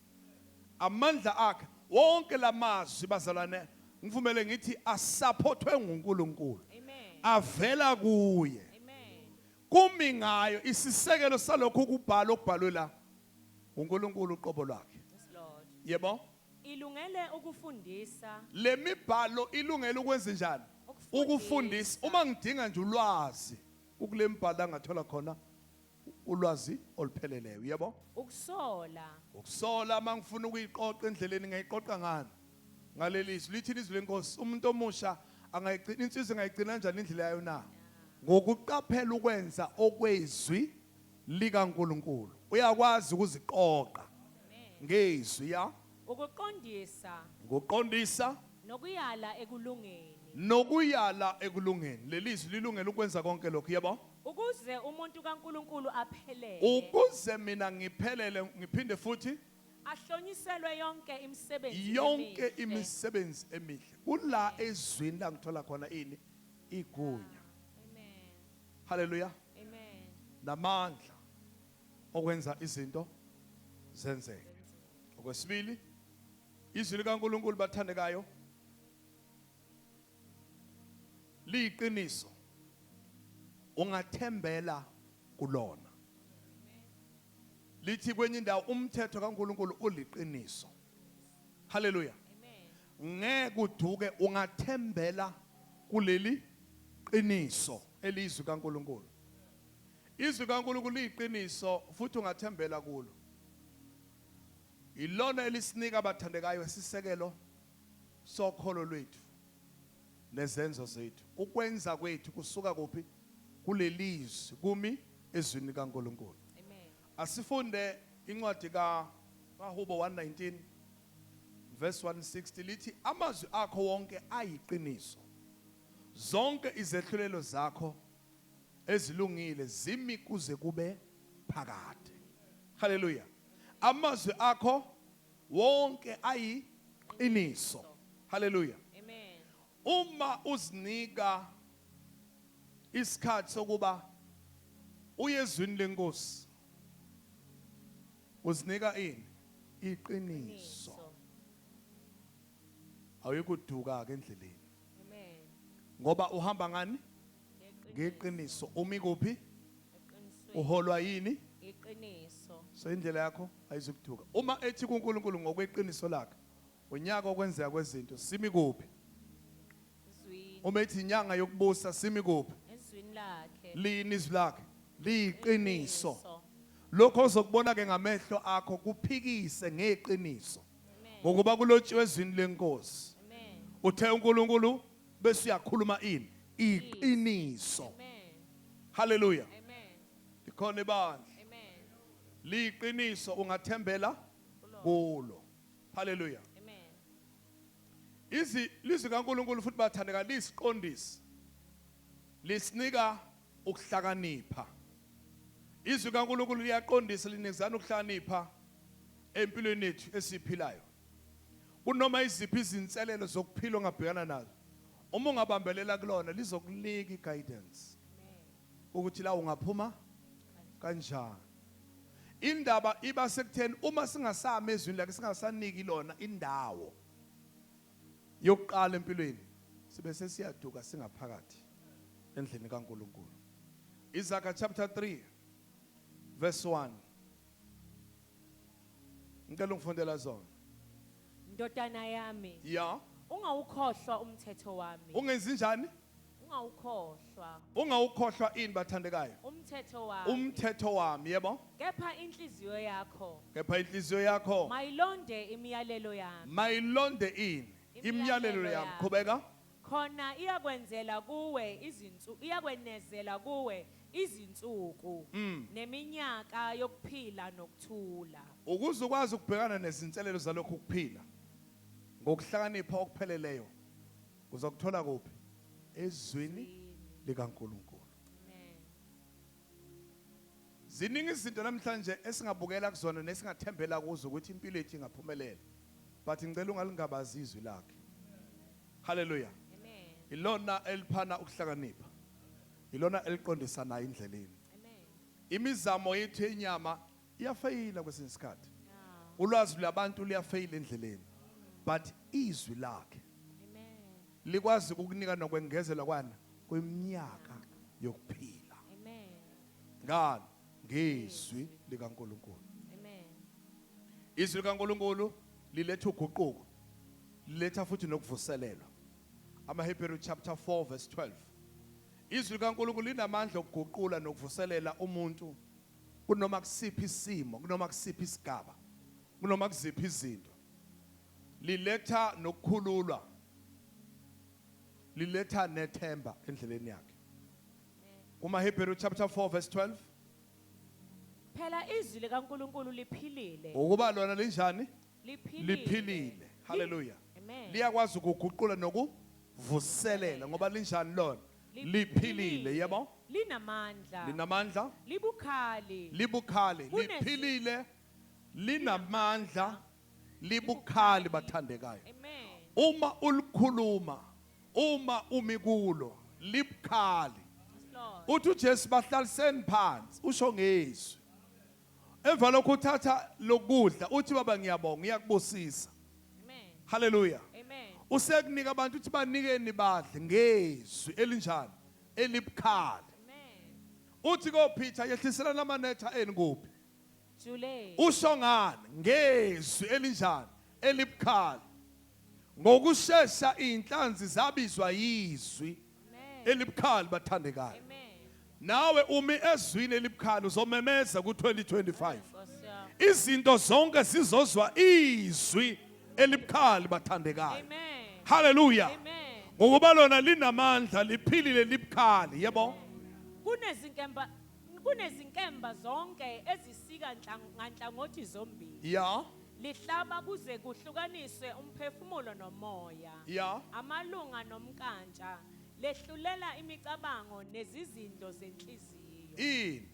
Speaker 5: amandla akhe. Wonke lamazwi, bazalwane, ngivumele ngithi asupportwe nguNkulunkulu,
Speaker 1: Amen.
Speaker 5: avela kuye.
Speaker 1: Amen.
Speaker 5: Kumi ngayo isisekelo salokho kubhala okubhalwe la, uNkulunkulu uqobo lwakhe.
Speaker 1: Yes, Lord.
Speaker 5: Yebo.
Speaker 1: Ilungele ukufundisa.
Speaker 5: Le mibhalo ilungele ukwenza njani? Ukufundisa. Uma ngidinga nje ulwazi, ukule mibhalo angathola khona ulwazi olupheleleyo, yebo?
Speaker 1: Ukusola.
Speaker 5: Ukusola, mangifuna ukuyiqoqa endleleni ngayiqoqa ngani? Ngaleli izwi. Lithi izwi lenkosi, umuntu omusha angayigcina insizwa, engayigcina kanjani indlela yayo na? Ngokuqaphela ukwenza okwezwi likaNkuluNkulu. Uyakwazi ukuziqoqa ngezwi, ya?
Speaker 1: Ukuqondisa.
Speaker 5: Ngokuqondisa.
Speaker 1: Nokuyala ekulungeni.
Speaker 5: Nokuyala ekulungeni. Leli zwi lilungele ukwenza konke lokhu, yebo?
Speaker 1: Ukuze umuntu kaNkuluNkulu aphelele.
Speaker 5: Ukuze mina ngiphelele, ngiphinde futhi
Speaker 1: ahlonyiselwe yonke imisebenzi
Speaker 5: yonke
Speaker 1: emihle.
Speaker 5: Imisebenzi emihle. Kula ezwini la ngithola khona ini? Igunya.
Speaker 1: Amen.
Speaker 5: Haleluya.
Speaker 1: Amen.
Speaker 5: Namandla okwenza izinto zenzeke. Okwesibili, izwi likaNkuluNkulu, bathandekayo, liyiqiniso, ungathembela kulona. Lithi kwenye indawo umthetho kaNkuluNkulu uliqiniso. Haleluya.
Speaker 1: Amen.
Speaker 5: Ngeke uduke, ungathembela kuleli qiniso elizwi kaNkuluNkulu. Izwi kaNkuluNkulu liyiqiniso futhi ungathembela kulo. Ilona elisinika, abathandekayo, isisekelo sokholo lwethu nezenzo zethu. Ukwenza kwethu kusuka kuphi? Kulelizwi, kumi ezwini kaNkuluNkulu.
Speaker 1: Amen.
Speaker 5: Asifunde incwadi ka kaHubo 119 verse 160. Lithi amazwi akho wonke ayiqiniso, zonke izehlulelo zakho ezilungile zimi kuze kube phakade. Haleluya. Amazwi akho wonke ayiqiniso. Haleluya.
Speaker 1: Amen.
Speaker 5: Uma uzinika isikhathi sokuba uye ezwini lenkosi, uzinika ini? Iqiniso. Awuyikuduka ke endleleni.
Speaker 1: Amen.
Speaker 5: Ngoba uhamba ngani? Ngeqiniso. Umi kuphi?
Speaker 1: Eqinisweni.
Speaker 5: Uholwa yini?
Speaker 1: Iqiniso.
Speaker 5: So indlela yakho ayizukuduka. Uma ethi kuNkulunkulu ngokweqiniso lakhe, unyaka okwenzeka kwezinto, simi kuphi?
Speaker 1: Ezwini.
Speaker 5: Uma ethi inyanga yokubusa, simi kuphi?
Speaker 1: Ezwini lakhe.
Speaker 5: Lini izwi lakhe? Liyiqiniso. Lokho ozokubona ke ngamehlo akho kuphikise ngeqiniso.
Speaker 1: Amen.
Speaker 5: Ngokuba kulotshiwe ezwini lenkosi.
Speaker 1: Amen.
Speaker 5: Uthe uNkulunkulu bese uyakhuluma ini? Iqiniso.
Speaker 1: Amen.
Speaker 5: Haleluya.
Speaker 1: Amen.
Speaker 5: Likhona ibandla.
Speaker 1: Amen.
Speaker 5: Liyiqiniso, ungathembela kulo. Haleluya.
Speaker 1: Amen.
Speaker 5: Izi lizwi kaNkuluNkulu futhi, bathandeka, lisiqondisi. Lisinika ukuhlakanipha. Izwi kaNkuluNkulu liyaqondisa, linikezana ukuhlakanipha empilweni yethu esiphilayo. Kunoma iziphi izinselelo zokuphila ongabhekana nazo, uma ungabambelela kulona, lizokunika iguidance ukuthi la ungaphuma kanjani. Indaba iba sekutheni uma singasami ezwini lakhe, singasaniki lona indawo yokuqala empilweni, sibe sesiyaduka singaphakathi endlini kaNkuluNkulu. Isaiah chapter 3 verse 1. Ngicela ungifundela zona.
Speaker 1: Ndodana yami,
Speaker 5: Ya.
Speaker 1: ungawukhohlwa umthetho wami.
Speaker 5: Ungenzi njani?
Speaker 1: Ungawukhohlwa
Speaker 5: Ungawukhohlwa ini, bathandekayo?
Speaker 1: Umthetho wami.
Speaker 5: Umthetho wami, yebo.
Speaker 1: Kepha inhliziyo yakho
Speaker 5: Kepha inhliziyo yakho
Speaker 1: mayilonde imiyalelo yami.
Speaker 5: Mayilonde ini? Imiyalelo
Speaker 1: Imiyalelo
Speaker 5: yami.
Speaker 1: yami.
Speaker 5: Qhubeka.
Speaker 1: Khona iyakwenzela kuwe izinsuku, iyakwenezela kuwe izinsuku neminyaka yokuphila nokuthula.
Speaker 5: Ukuze ukwazi ukubhekana nezinselelo zalokhu kuphila ngokuhlakanipha okupheleleyo, uzokuthola kuphi? Ezwini likaNkuluNkulu.
Speaker 1: Amen.
Speaker 5: Ziningi izinto namhlanje esingabukela kuzona nesingathembela kuzo ukuthi impilo yethu ingaphumelela, but ngicela ungalingabazi izwi lakhe. Haleluya.
Speaker 1: Amen.
Speaker 5: Ilona eliphana ukuhlakanipha, ilona eliqondisa nayo endleleni.
Speaker 1: Amen.
Speaker 5: Imizamo yethu yenyama iyafeyila kwesinye isikhathi.
Speaker 1: Yeah.
Speaker 5: Ulwazi lwabantu luyafeyila endleleni, but izwi lakhe
Speaker 1: Amen.
Speaker 5: likwazi ukukunika nokwengezela kwana kweminyaka yokuphila.
Speaker 1: Amen.
Speaker 5: Ngani? Ngezwi likaNkuluNkulu.
Speaker 1: Amen.
Speaker 5: Izwi likaNkuluNkulu.
Speaker 2: Liletha uguquko. Liletha futhi nokuvuselelwa. AmaHebheru chapter 4 verse 12. Izwi likaNkulunkulu linamandla okuguqula nokuvuselela umuntu kunoma kusiphi isimo, kunoma kusiphi isigaba, kunoma kuziphi izinto. Liletha nokukhululwa. Liletha nethemba endleleni yakhe. KumaHebheru chapter 4 verse 12.
Speaker 1: Phela izwi likaNkulunkulu liphilile.
Speaker 2: Ukuba lona linjani?
Speaker 1: Liphilile.
Speaker 2: Liphilile. Hallelujah.
Speaker 1: Amen.
Speaker 2: Liyakwazi ukuguqula nokuvuselela ngoba linjani lona? Liphilile, yebo?
Speaker 1: Linamandla.
Speaker 2: Linamandla,
Speaker 1: Libukhali.
Speaker 2: libukhali, liphilile, linamandla, libukhali bathandekayo.
Speaker 1: Amen.
Speaker 2: Uma ulikhuluma, uma umi kulo, libukhali.
Speaker 1: Yes, Lord.
Speaker 2: Uthi uJesu bahlaliseni phansi, usho ngezwi. Emva lokho uthatha lokudla, uthi baba ngiyabonga, ngiyakubusisa.
Speaker 1: Amen.
Speaker 2: Hallelujah.
Speaker 1: Amen.
Speaker 2: Usekunika abantu uthi banikeni badle ngezwi elinjani? Elibukhali.
Speaker 1: Amen.
Speaker 2: Uthi koPeter yehliselana amanetha enu kuphi?
Speaker 1: Jule.
Speaker 2: Usho ngani? Ngezwi elinjani? Elibukhali. Ngokushesha inhlanzi zabizwa yizwi
Speaker 1: Amen.
Speaker 2: elibukhali bathandekayo.
Speaker 1: Amen.
Speaker 2: Nawe umi ezwini elibukhali uzomemeza ku2025.
Speaker 1: Nkosi yami.
Speaker 2: Izinto zonke zizozwa izwi elibukhali bathandekayo.
Speaker 1: Amen.
Speaker 2: Hallelujah.
Speaker 1: Amen.
Speaker 2: Ngokuba lona linamandla liphilile libukhali, yebo?
Speaker 1: Kunezinkemba zonke ezisika nganhlangothi zombili.
Speaker 2: Yeah.
Speaker 1: Lihlaba kuze kuhlukaniswe umphefumulo nomoya.
Speaker 2: Yeah.
Speaker 1: Amalunga nomkantsha lehlulela imicabango nezizindlo zenhliziyo.
Speaker 2: Ini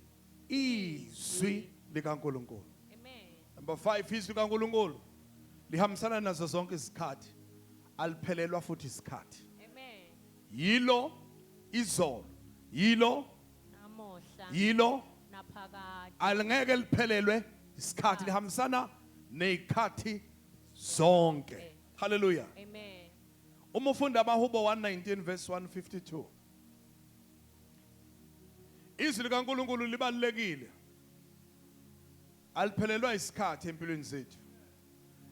Speaker 2: izwi likaNkulunkulu.
Speaker 1: Amen.
Speaker 2: Number 5, izwi likaNkulunkulu lihambisana nazo zonke izikhathi. Aliphelelwa futhi isikhathi.
Speaker 1: Amen.
Speaker 2: Yilo izolo, yilo
Speaker 1: Namuhla
Speaker 2: yilo
Speaker 1: naphakade.
Speaker 2: alingeke liphelelwe isikhathi, lihambisana nezikhathi zonke. Hallelujah.
Speaker 1: Amen.
Speaker 2: Uma ufunda amaHubo 119 verse 152. Izwi likaNkulunkulu libalulekile. Aliphelelwa isikhathi empilweni zethu.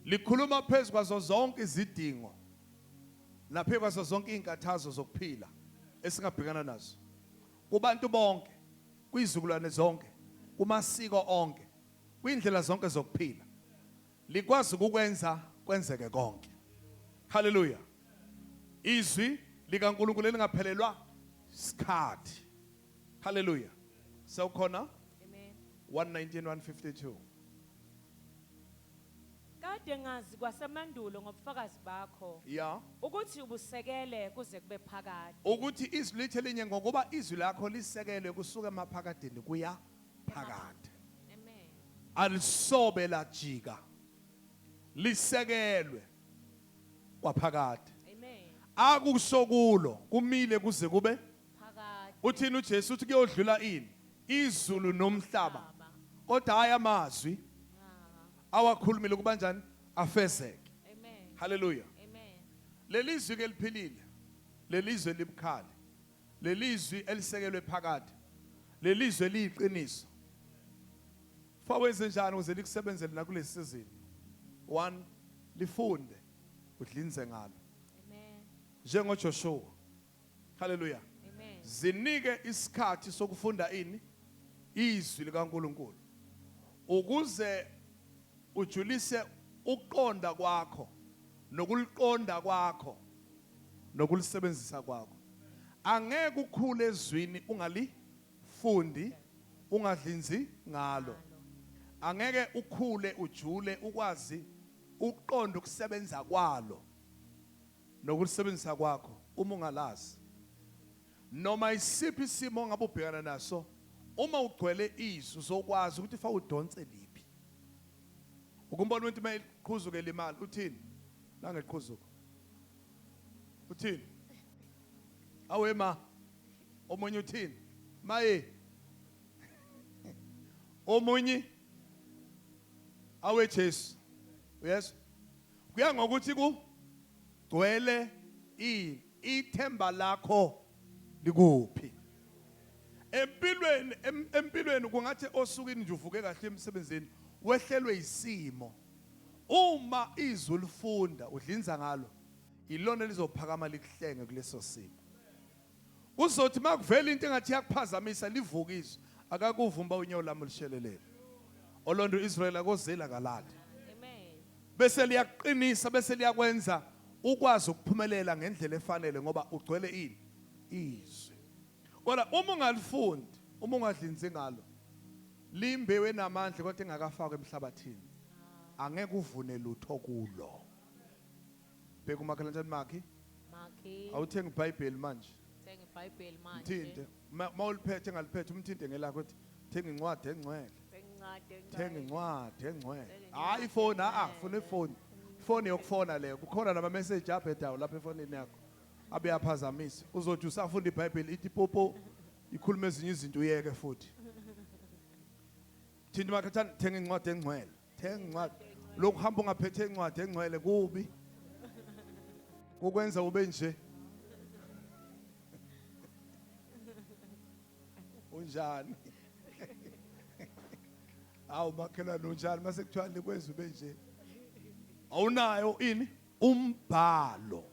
Speaker 2: Likhuluma phezu kwazo zonke izidingo naphezu kwazo zonke izinkathazo zokuphila esingabhekana nazo. Kubantu bonke, kwizizukulwane zonke, kumasiko onke, kwindlela zonke zokuphila. Likwazi ukukwenza kwenzeke konke. Hallelujah. Izwi likaNkulunkulu elingaphelelwa isikhathi. Hallelujah. Sewukhona
Speaker 1: Amen.
Speaker 2: 119 152.
Speaker 1: Kade ngazi kwasemandulo ngobufakazi bakho
Speaker 2: Yeah.
Speaker 1: ukuthi ubusekele kuze kube phakade.
Speaker 2: Ukuthi izwi lithe linye ngokuba izwi lakho lisekelwe kusuka emaphakadeni kuya phakade.
Speaker 1: Amen.
Speaker 2: Alisobe lajika. Lisekelwe kwaphakade.
Speaker 1: Amen.
Speaker 2: Akusho kulo kumile kuze kube
Speaker 1: Phakade.
Speaker 2: uthini uJesu uthi kuyodlula ini? Izulu nomhlaba. Kodwa hayi amazwi awakhulumile kubanjani afezeke.
Speaker 1: Amen.
Speaker 2: Hallelujah.
Speaker 1: Amen.
Speaker 2: Lelizwi ke liphilile. Lelizwe libukhali. Lelizwi elisekelwe phakade. Lelizwe liyiqiniso. Fa wenze njani ukuze likusebenzele nakule season? 1, lifunde udlinze ngalo.
Speaker 1: Amen.
Speaker 2: NjengoJoshua. Hallelujah.
Speaker 1: Amen.
Speaker 2: Zinike isikhathi sokufunda ini? Izwi likaNkulunkulu. Ukuze ujulise ukuqonda kwakho nokuliqonda kwakho nokulisebenzisa kwakho. Angeke ukhule ezwini ungalifundi, ungadlinzi ngalo. Angeke ukhule ujule ukwazi ukuqonda ukusebenza kwalo nokulisebenzisa kwakho uma ungalazi. Noma isiphi isimo ongabe ubhekana naso, uma ugcwele izwi uzokwazi ukuthi fa udonse liphi. Ukumbona umuntu mayiqhuzukela imali uthini? Nangeqhuzuko. Uthini? Awe ma. Omunye uthini? Maye. Omunye awe Jesu. Uyezwa? Kuya ngokuthi ku gcwele ithemba lakho likuphi. Empilweni empilweni kungathi osukwini nje uvuke kahle emsebenzini wehlelwe isimo.
Speaker 5: Uma izwi ulifunda udlinza ngalo, ilona lizophakama likuhlenge kuleso simo. Uzothi makuvela into engathi iyakuphazamisa livukiswe, akakuvumba unyawo lami lushelelele. Olondo Israel akozela kalali.
Speaker 1: Amen.
Speaker 5: Bese liyakuqinisa, bese liyakwenza ukwazi ukuphumelela ngendlela efanele ngoba ugcwele ini? Izwi. Kodwa uma ungalifundi, uma ungadlinzi ngalo, limbewu enamandla kodwa engakafakwa emhlabathini. Angeke uvune lutho kulo. Bheka umakhelwane makhi.
Speaker 1: Makhi.
Speaker 5: Awuthenga iBhayibheli manje.
Speaker 1: Thenga iBhayibheli manje.
Speaker 5: Mthinte. Mawuliphethe ngaliphethe umthinte ngelakho uthi thenga incwadi engcwele.
Speaker 1: Thenga incwadi engcwele.
Speaker 5: Thenga incwadi engcwele. Hayi ifoni, a funa ifoni. Ifoni yokufona leyo. Kukhona nama message abhedayo lapha efonini yakho. Abeyaphazamisa. Uzothi usafunda iBhayibheli ithi popo ikhuluma ezinye izinto uyeke futhi. Thinta makhathana thenga incwadi engcwele. Thenga incwadi. Lokhu hamba ungaphethe incwadi engcwele kubi. Kukwenza ube nje. Unjani? Awu makhelwane unjani mase kuthiwa likwenza ube nje. Awunayo ini? Umbhalo.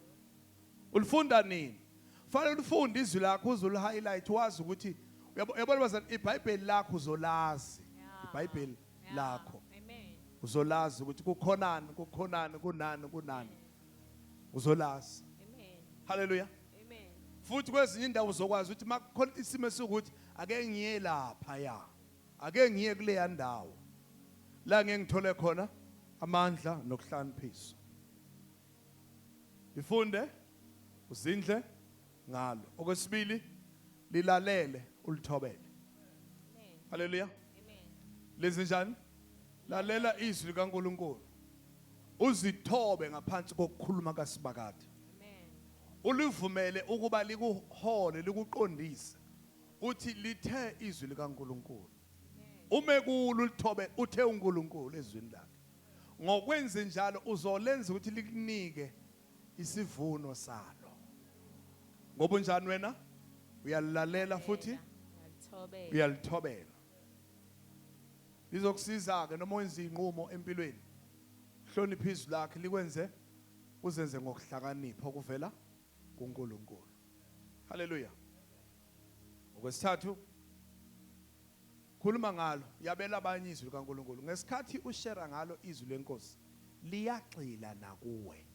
Speaker 5: Ulifunda nini? Fanele ulifunde izwi lakho uze uli-highlight wazi ukuthi uyabona bazali iBhayibheli lakho uzolazi. iBhayibheli lakho.
Speaker 1: Amen.
Speaker 5: Uzolazi ukuthi kukhonani, kukhonani, kunani, kunani. Uzolazi.
Speaker 1: Amen.
Speaker 5: Hallelujah.
Speaker 1: Amen.
Speaker 5: Futhi kwezinye indawo uzokwazi ukuthi makukhona isimo esikuthi ake ngiye lapha ya. Ake ngiye kuleya ndawo. La ngeke ngithole khona amandla nokuhlakaniphiswa. Ifunde uzindle ngalo. Okwesibili lilalele ulithobele.
Speaker 1: Amen.
Speaker 5: Hallelujah.
Speaker 1: Amen.
Speaker 5: Lezi njani? Lalela izwi likaNkuluNkulu. Uzithobe ngaphansi kokukhuluma kaSibakade.
Speaker 1: Amen.
Speaker 5: Ulivumele ukuba likuhole likuqondise. Uthi lithe izwi likaNkuluNkulu. Ume kulo ulithobe uthe uNkulunkulu ezwini lakhe. Ngokwenze njalo uzolenza ukuthi likunike isivuno salo. Ngoba unjani wena? Uyalilalela futhi
Speaker 1: Uyalithobela.
Speaker 5: uyalithobela. Lizokusiza ke noma wenza inqumo empilweni. Hlonipha izwi lakhe likwenze uzenze ngokuhlakanipha okuvela kuNkulunkulu. Hallelujah. Okwesithathu khuluma ngalo, yabela abanye izwi likaNkulunkulu. Ngesikhathi ushare ngalo izwi lenkosi, liyagxila nakuwe.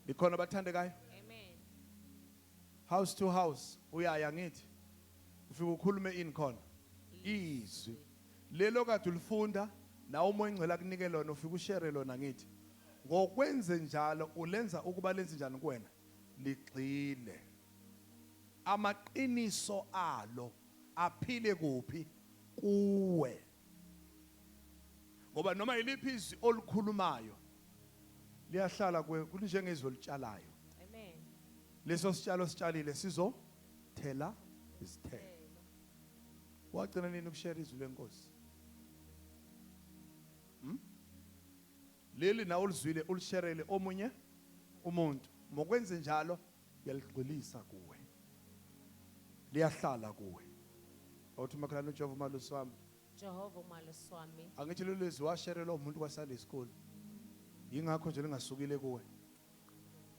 Speaker 5: Likhona bathandekayo?
Speaker 1: Amen.
Speaker 5: House to house uyaya ngithi ufike ukhulume ini khona izwi lelo kade ulifunda nawe umoya ongcwele akunike lona ufike ushare lona ngithi ngokwenze njalo ulenza ukuba lenze njani kuwena ligxile amaqiniso alo aphile kuphi kuwe ngoba noma yiliphi izwi olukhulumayo liyahlala kuwe kunjengezwi olutshalayo.
Speaker 1: Amen.
Speaker 5: Leso sitshalo sitshalile sizothela izithelo. Wagcina nini ukushare izwi lenkosi? Leli nawe ulizwile ulisherele omunye umuntu. Ngokwenze njalo uyaligxilisa kuwe. Liyahlala kuwe. Awuthi makhelwane uJehova umalusi wami.
Speaker 1: Jehova umalusi wami.
Speaker 5: Angithi lelo lizwi washerelwa umuntu kwaSunday school. Yingakho nje lingasukile kuwe.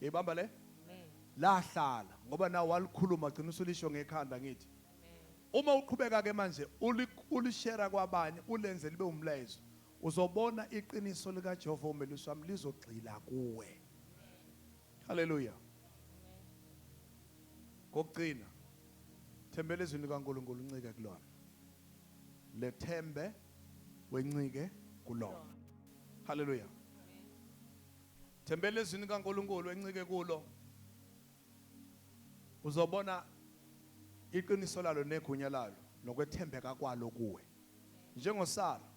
Speaker 5: Yayibamba le?
Speaker 1: Amen.
Speaker 5: Lahlala ngoba nawe walikhuluma gcina usulisho ngekhanda ngithi.
Speaker 1: Amen.
Speaker 5: Uma uqhubeka ke manje ulishare kwabanye ulenze libe umlayezo. Uzobona iqiniso likaJehova umelusi wami lizogxila kuwe. Hallelujah. Kokugcina thembela ezwini likaNkulunkulu uncike kulona. Lethembe wencike kulona. Hallelujah. Thembela ezwini likaNkulunkulu wencike kulo. Uzobona iqiniso lalo negunya lalo nokwethembeka kwalo kuwe. NjengoSara.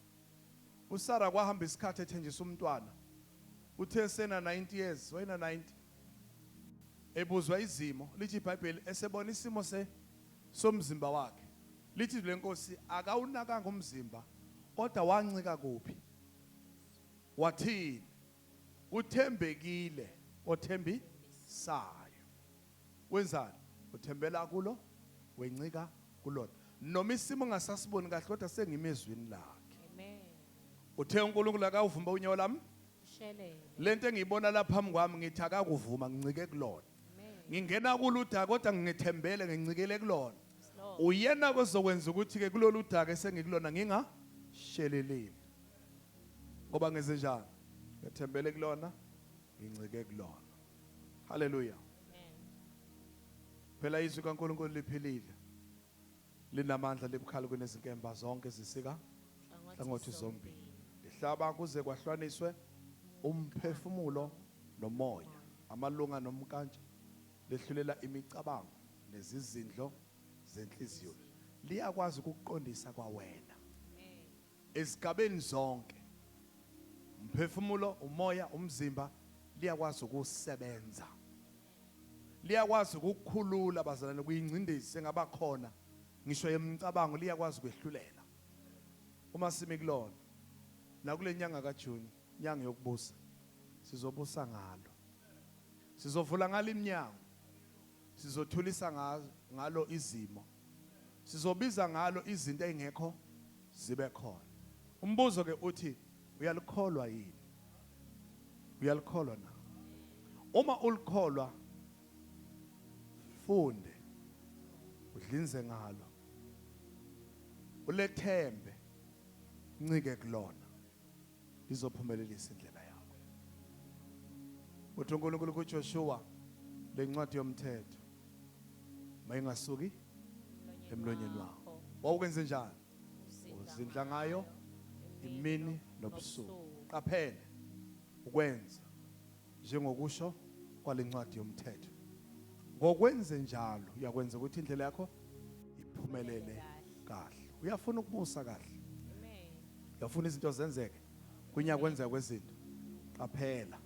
Speaker 5: uSara kwahamba isikhathi ethenjiswa umntwana. Uthe sena 90 years, wayena 90. Ebuzwa izimo, lithi iBhayibheli esebona isimo somzimba wakhe. Lithi lenkosi akawunakanga umzimba kodwa wancika kuphi? Wathini? Uthembekile othembisayo. Wenzani? Uthembela kulo, wencika kulona. Noma isimo ngasasiboni kahle kodwa sengime ezwini lakhe.
Speaker 1: Amen.
Speaker 5: Uthe uNkulunkulu akawuvuma unyawo lami
Speaker 1: Shelele.
Speaker 5: lento engiyibona lapha phambi kwami ngithi akakuvuma ngincike kulona. Ngingena kuludaka kodwa ngingethembele ngincikele kulona.
Speaker 1: Lord.
Speaker 5: Uyena kozokwenza ukuthi ke kulolu daka esengikulona ngingasheleleli. Ngoba ngenze njani? Ngethembele kulona, ngincike kulona. Hallelujah.
Speaker 1: Amen.
Speaker 5: Phela izwi kaNkulunkulu liphilile. Linamandla libukhali kunezinkemba zonke zisika hlangothi zombili. Lihlaba kuze kwahlwaniswe umphefumulo nomoya, amalunga nomkantsha, lehlulela imicabango nezizindlo zenhliziyo. Liyakwazi ukukuqondisa kwawena ezigabeni zonke. Umphefumulo, umoya, umzimba liyakwazi ukusebenza. Liyakwazi ukukukhulula bazalwane kuyingcindezi engabakhona ngisho yemicabango liyakwazi ukwehlulela. Uma simi kulona nakule nyanga kaJune, nyanga yokubusa, sizobusa ngalo. Sizovula ngalo iminyango. Sizothulisa ngalo izimo. Sizobiza ngalo izinto ezingekho zibe khona. Umbuzo ke uthi uyalikholwa yini? Uyalikholwa na? Uma ulikholwa funde udlinze ngalo. Ulethembe ncike kulona. Lizophumelelisa indlela yakho. Uthi uNkulunkulu kuJoshua lencwadi yomthetho mayingasuki emlonyeni wakho. Wawukwenze njani? Uzindla ngayo imini nobusuku. Qaphele ukwenza njengokusho kwalencwadi yomthetho. Ngokwenze njalo uyakwenza ukuthi indlela yakho iphumelele kahle. Uyafuna ukubusa kahle.
Speaker 1: Amen.
Speaker 5: Uyafuna izinto zenzeke. Kunyaka kwenzeka kwezinto. Qaphela.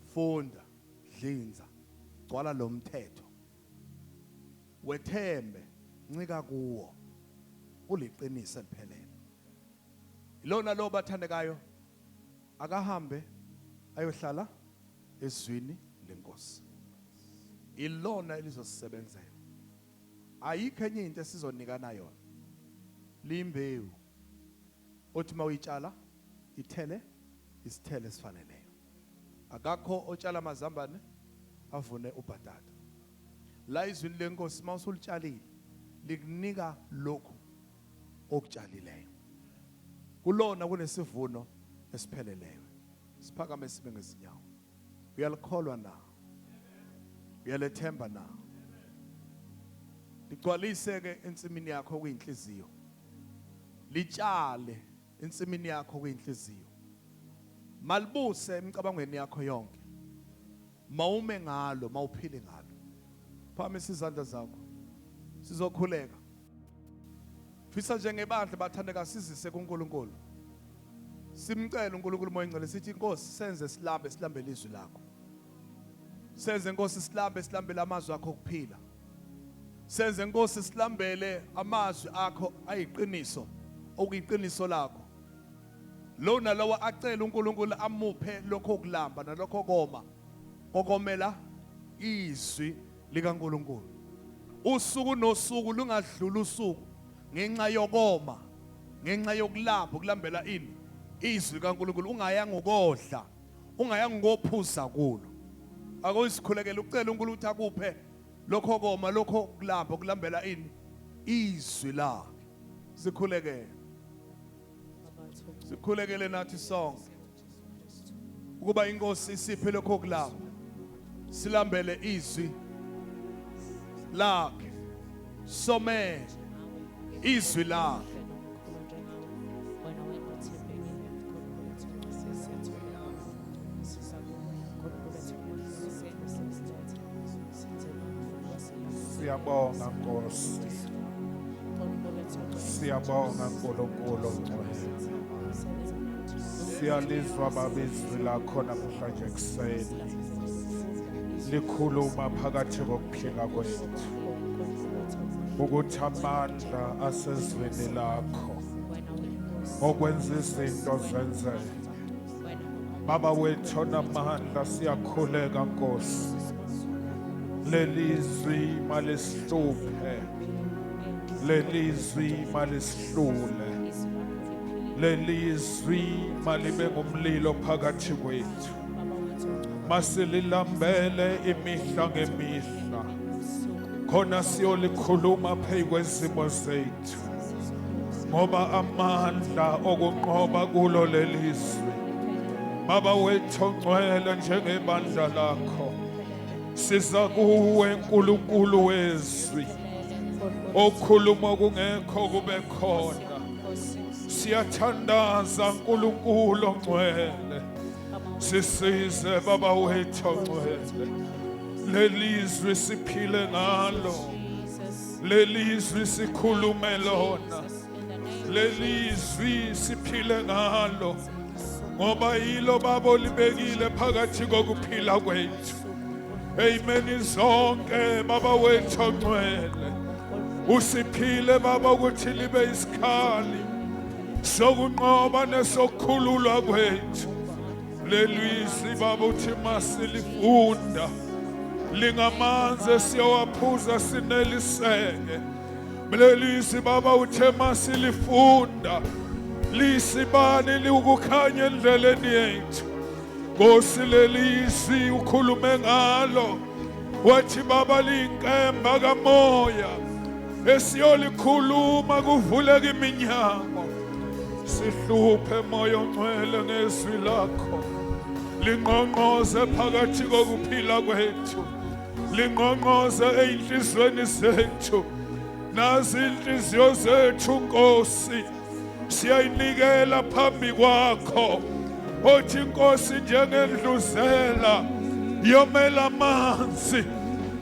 Speaker 5: Funda, dlinza, gcwala lo mthetho. Wethembe, ncika kuwo. Uliqiniso eliphelele. Ilona lo bathandekayo akahambe ayohlala ezwini lenkosi. Ilona elizosebenzela. Ayikho enye into esizonikana yona. Limbewu othi mawuyitshala ithele isithele esifaneleyo. Akakho otshala amazambane avune ubhatata. La izwini lenkosi mawusulitshalile likunika lokhu okutshalileyo. Kulona kunesivuno esipheleleyo. Siphakame sibe ngezinyawo. Uyalikholwa na? Uyalethemba na? Ligcwalise ke ensimini yakho kuyinhliziyo. Litshale ensimini yakho kuyinhliziyo. Malibuse emicabangweni yakho yonke. Mawume ngalo, mawuphile ngalo. Phakamisa izandla zakho. Sizokhuleka. Fisa njengebandla bathandeka sizise kuNkulunkulu. Simcela uNkulunkulu moya ingcwele sithi inkosi senze silambe silambele izwi lakho. Senze inkosi silambe silambele amazwi akho okuphila. Senze inkosi silambele amazwi akho ayiqiniso okuyiqiniso lakho. Lo nalowo acela uNkulunkulu amuphe lokho kulamba nalokho koma kokomela izwi likaNkulunkulu. Usuku nosuku lungadlula usuku ngenxa yokoma, ngenxa yokulamba ukulambela ini izwi likaNkulunkulu ungayanga ukodla, ungayanga ukophuza kulo. Akuyisikhulekela ucela uNkulunkulu ukuthi akuphe lokho koma, lokho kulamba ukulambela ini izwi lakhe. Sikhulekele. Sikhulekele nathi sonke ukuba inkosi isiphe lokho kulamba, silambele izwi lakhe, somele izwi lakhe.
Speaker 6: Siyabonga Nkosi. Siyabonga Nkulunkulu ongcwele. Siyalizwa Baba izwi lakho namhlanje ekuseni. Likhuluma phakathi kokuphila kwethu. Ukuthi amandla asezwini lakho okwenza izinto zenzeke. Baba wethu onamandla siyakhuleka Nkosi. Lelizwi malisihluphe. Lelizwi malisihlule. Lelizwi malibe ngumlilo phakathi kwethu. Masililambele imihla ngemihla. Khona siyolikhuluma phezu kwezimo zethu. Ngoba amandla okunqoba kulo lelizwi. Baba wethu ongcwele njengebandla lakho. Siza kuwe uNkulunkulu wezwi. Okhuluma kungekho kube khona. Siyathandaza uNkulunkulu ongcwele. Sisize Baba wethu ongcwele. Lelizwi siphile ngalo. Lelizwi sikhulume lona. Lelizwi siphile ngalo. Ngoba yilo Baba olibekile phakathi kokuphila kwethu. Amen zonke Baba wethu ongcwele. Usiphile Baba ukuthi libe isikhali sokunqoba nesokukhululwa kwethu. Lelizwi Baba uthi masilifunda lingamanzi esiyowaphuza sineliseke. Lelizwi Baba uthe masilifunda lisibani liwukukhanya endleleni yethu. Nkosi lelizwi ukhulume ngalo wathi Baba liyinkemba kamoya esiyolikhuluma kuvuleka iminyango. Sihluphe Moya ongcwele ngezwi lakho, lingqongqoze phakathi kokuphila kwethu, lingqongqoze ey'nhliziyweni zethu. Nazi inhliziyo zethu Nkosi siyayinikela phambi kwakho. Othi Nkosi njengendluzela yomela amanzi,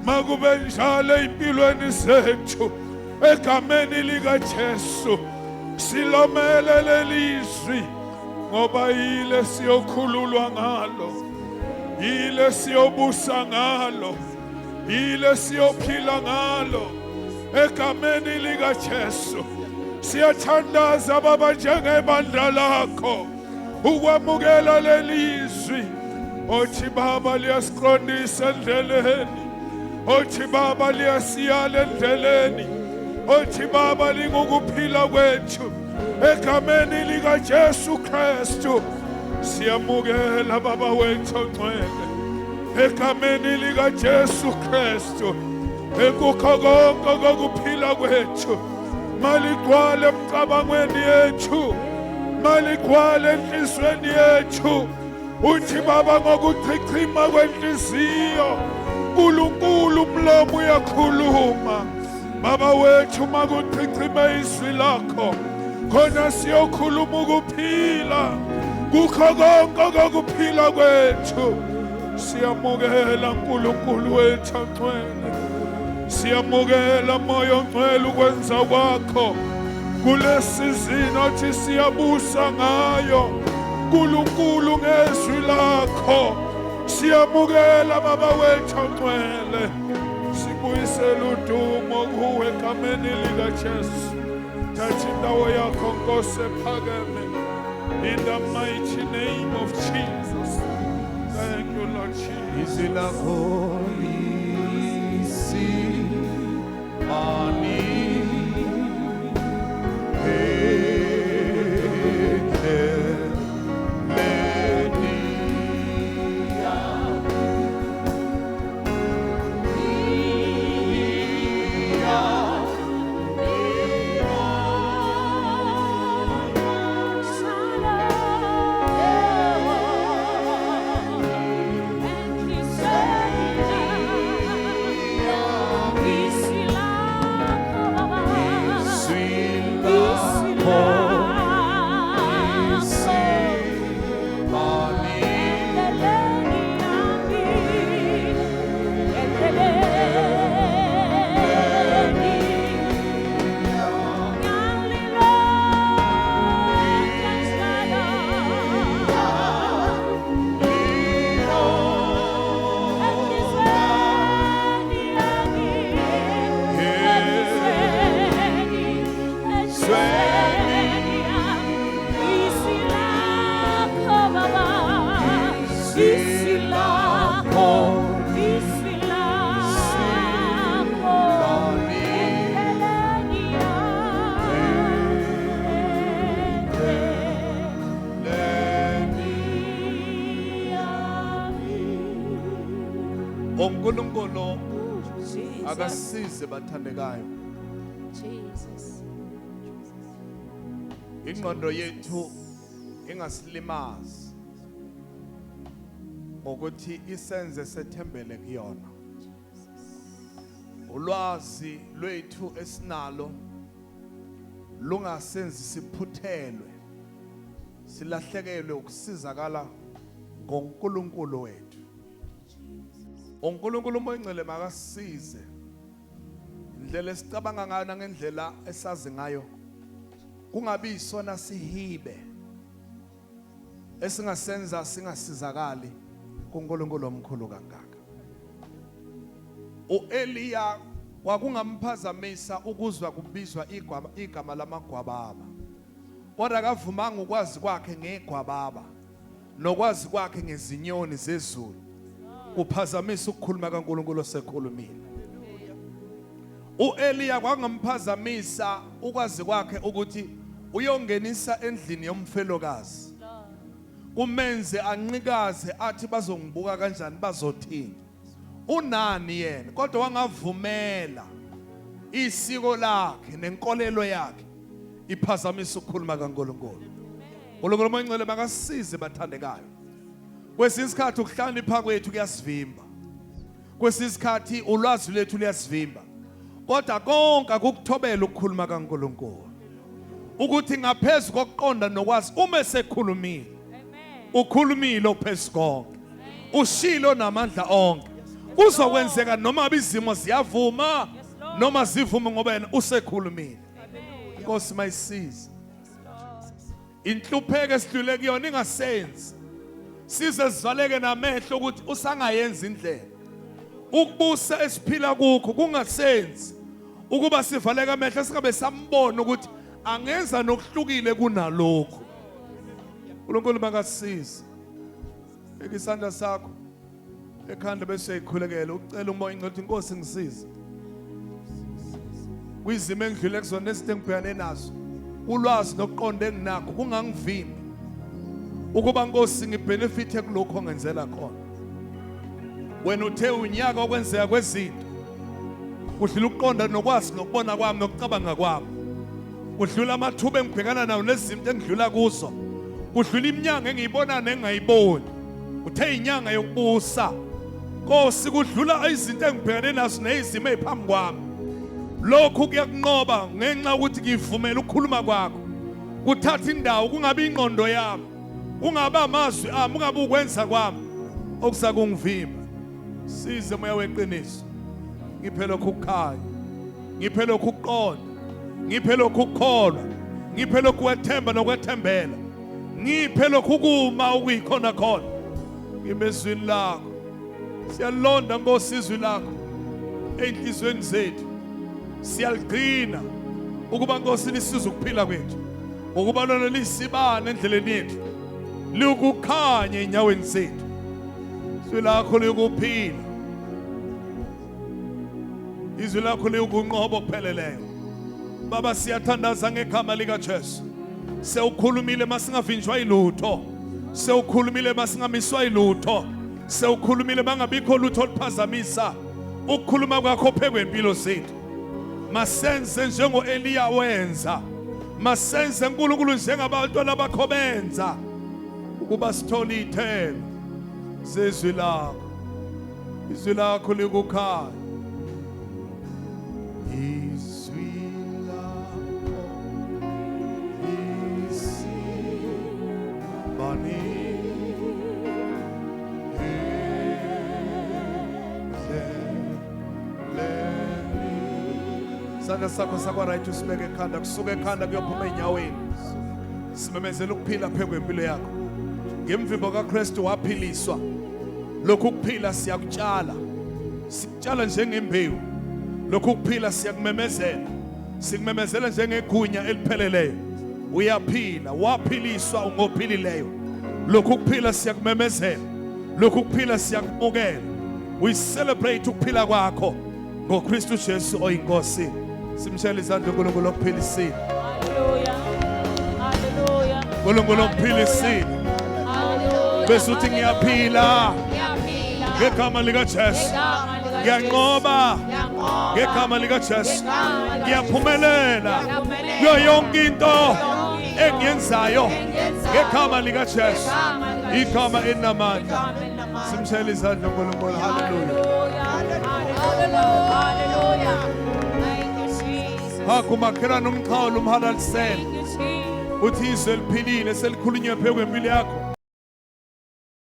Speaker 6: makube njalo ey'mpilweni zethu egameni likaJesu. Silomele lelizwi ngoba yile siyokhululwa ngalo, yile siyobusa ngalo, yile siyophila ngalo egameni likaJesu. Siyathandaza Baba njengebandla lakho ukwamukela lelizwi. Othi Baba liyasiqondisa endleleni, othi Baba liyasiyala endleleni, othi Baba lingukuphila kwethu egameni likaJesu Kristu. Siyamukela Baba wethu ongcwele egameni likaJesu Kristu. Ekukho konke kokuphila kwethu maligcwale emcabangweni yethu, maligcwale enhliziyweni yethu. Uthi Baba ngokuchichima kwenhliziyo uNkulunkulu umlomo uyakhuluma. Baba wethu makuchichime izwi lakho khona siyokhuluma ukuphila kukho konke kokuphila kwethu. Siyamukela uNkulunkulu wethu ongcwele, siyamukela Moya ongcwele ukwenza kwakho kule sizini othi siyabusa ngayo uNkulunkulu ngezwi lakho. Siyamukela Baba wethu ongcwele, sibuyisela udumo kuwe egameni likaJesu. Thatha indawo yakho Nkosi ephakeme in the mighty name of Jesus. Thank you Lord Jesus.
Speaker 2: Izwi lakho lisibani endleleni yami.
Speaker 1: Izwi lakho
Speaker 5: uNkulunkulu
Speaker 1: Jesus.
Speaker 5: Akasize bathandekayo.
Speaker 1: Jesus.
Speaker 5: Ingqondo yethu ingasilimazi ngokuthi isenze sethembele kuyona. Ulwazi lwethu esinalo lungasenzi siphuthelwe, silahlekelwe ukusizakala ngoNkulunkulu wethu. uNkulunkulu uMoyingcwele makasisize indlela esicabanga ngayo nangendlela esazi ngayo, kungabi isona sihibe esingasenza singasizakali kuNkulunkulu omkhulu kangaka. uEliya kwakungamphazamisa ukuzwa kubizwa igama lamagwababa, kodwa akavumanga ukwazi kwakhe ngegwababa nokwazi kwakhe ngezinyoni zezulu kuphazamisa ukukhuluma kaNkulunkulu osekhulumile. uEliya kwakungamphazamisa ukwazi kwakhe ukuthi uyongenisa endlini yomfelokazi, kumenze anqikaze athi bazongibuka kanjani, bazothini, unani yena. Kodwa wangavumela isiko lakhe nenkolelo yakhe iphazamisa ukukhuluma kaNkulunkulu. uNkulunkulu Moyingcwele makasisize bathandekayo. Kwesinye isikhathi ukuhlakanipha kwethu kuyasivimba, kwesinye isikhathi ulwazi lwethu luyasivimba, kodwa konke akukuthobela ukukhuluma kaNkulunkulu, ukuthi ngaphezu kokuqonda nokwazi, uma esekhulumile ukhulumile ophezu konke, ushilo namandla onke, kuzokwenzeka noma izimo ziyavuma noma zivume, ngoba yena usekhulumile. Inkosi mayisize. Inhlupheko esidlule kuyona ingasenzi size sivaleke namehlo ukuthi usangayenza indlela. Ukubusa esiphila kukho kungasenzi ukuba sivaleke amehlo, singabe sambona ukuthi angenza nokuhlukile kunalokho. uNkulunkulu makasisize. Beka isandla sakho ekhanda bese uyayikhulekela, ucela uMoya Oyingcwele ukuthi Inkosi ngisize kwizimo engidlule kuzona nezinto engibhekane nazo, ulwazi nokuqonda enginakho kungangivimbi ukuba Nkosi ngibenefithe kulokho ongenzela khona. Wena uthe unyaka okwenzeka kwezinto kudlula ukuqonda nokwazi nokubona kwami nokucabanga kwami, kudlula amathuba engibhekana nawo nezinto engidlula kuzo, kudlula iminyango engiyibona nengayiboni. Uthe inyanga yokubusa Nkosi, kudlula izinto engibhekane nazo nezimo eziphambi kwami. Lokhu kuyakunqoba ngenxa yokuthi ngivumela ukukhuluma kwakho kuthatha indawo, kungabi ingqondo yami, kungabi amazwi ami, kungabi ukwenza kwami okuza kungivimba. Size Moya weqiniso, ngiphe lokhu ukukhanya, ngiphe lokhu ukuqonda, ngiphe lokhu ukukholwa, ngiphe lokhu kwethemba nokwethembela, ngiphe lokhu kuma okuyikhona khona ngimezwini lakho. Siyalonda Nkosi izwi lakho ey'nhliziyweni zethu, siyaligcina ukuba Nkosi lisize ukuphila kwethu, ngokuba lona liyisibane endleleni yethu, liwukukhanya ey'nyaweni zethu. Izwi lakho liyukuphila, izwi lakho liyukunqoba okupheleleyo. Baba, siyathandaza ngegama likaJesu. Sewukhulumile, masingavinjwa yilutho. Sewukhulumile, masingamiswa yilutho. Sewukhulumile, bangabikho lutho oluphazamisa ukukhuluma kwakho phekwempilo zethu. Masenze njengo-Eliya wenza, masenze uNkulunkulu njengabantwana bakho benza, ukuba sithole iy'thelo zezwi lakho. Izwi lakho likukhanya, izwi lakho lisibane endleleni. Isandla sakho sakwa right usibeke ekhanda, kusuka ekhanda kuyophuma enyaweni. Simemezela ukuphila phezu kwempilo yakho. Ngemvimbo kaKristu waphiliswa. Lokhu kuphila siyakutshala, sikutshala njengembewu. Lokhu kuphila siyakumemezela, sikumemezela njengegunya elipheleleyo. Uyaphila, waphiliswa, ungophilileyo. Lokhu kuphila siyakumemezela, lokhu kuphila siyakumukela. We celebrate ukuphila kwakho ngoKristu Jesu oyinkosi. Simshayele izandla uNkulunkulu okuphilisile.
Speaker 1: Hallelujah. Hallelujah.
Speaker 5: uNkulunkulu okuphilisile.
Speaker 1: Hallelujah.
Speaker 5: Bese uthi ngiyaphila.
Speaker 4: Ngiyaphila.
Speaker 5: Ngegama likaJesu. Ngiyanqoba ngegama likaJesu. Ngiyaphumelela kuyo yonke into engiyenzayo ngegama likaJesu. Igama elinamandla. Simshayele izandla uNkulunkulu. Haleluya.
Speaker 1: Hallelujah. Thank you, Jesus.
Speaker 5: Hakumakhelwane umxhawulo umhalalisele.
Speaker 1: Thank you, Jesus.
Speaker 5: Uthi izwe eliphilile selikhulunywe phezu kwempilo yakho.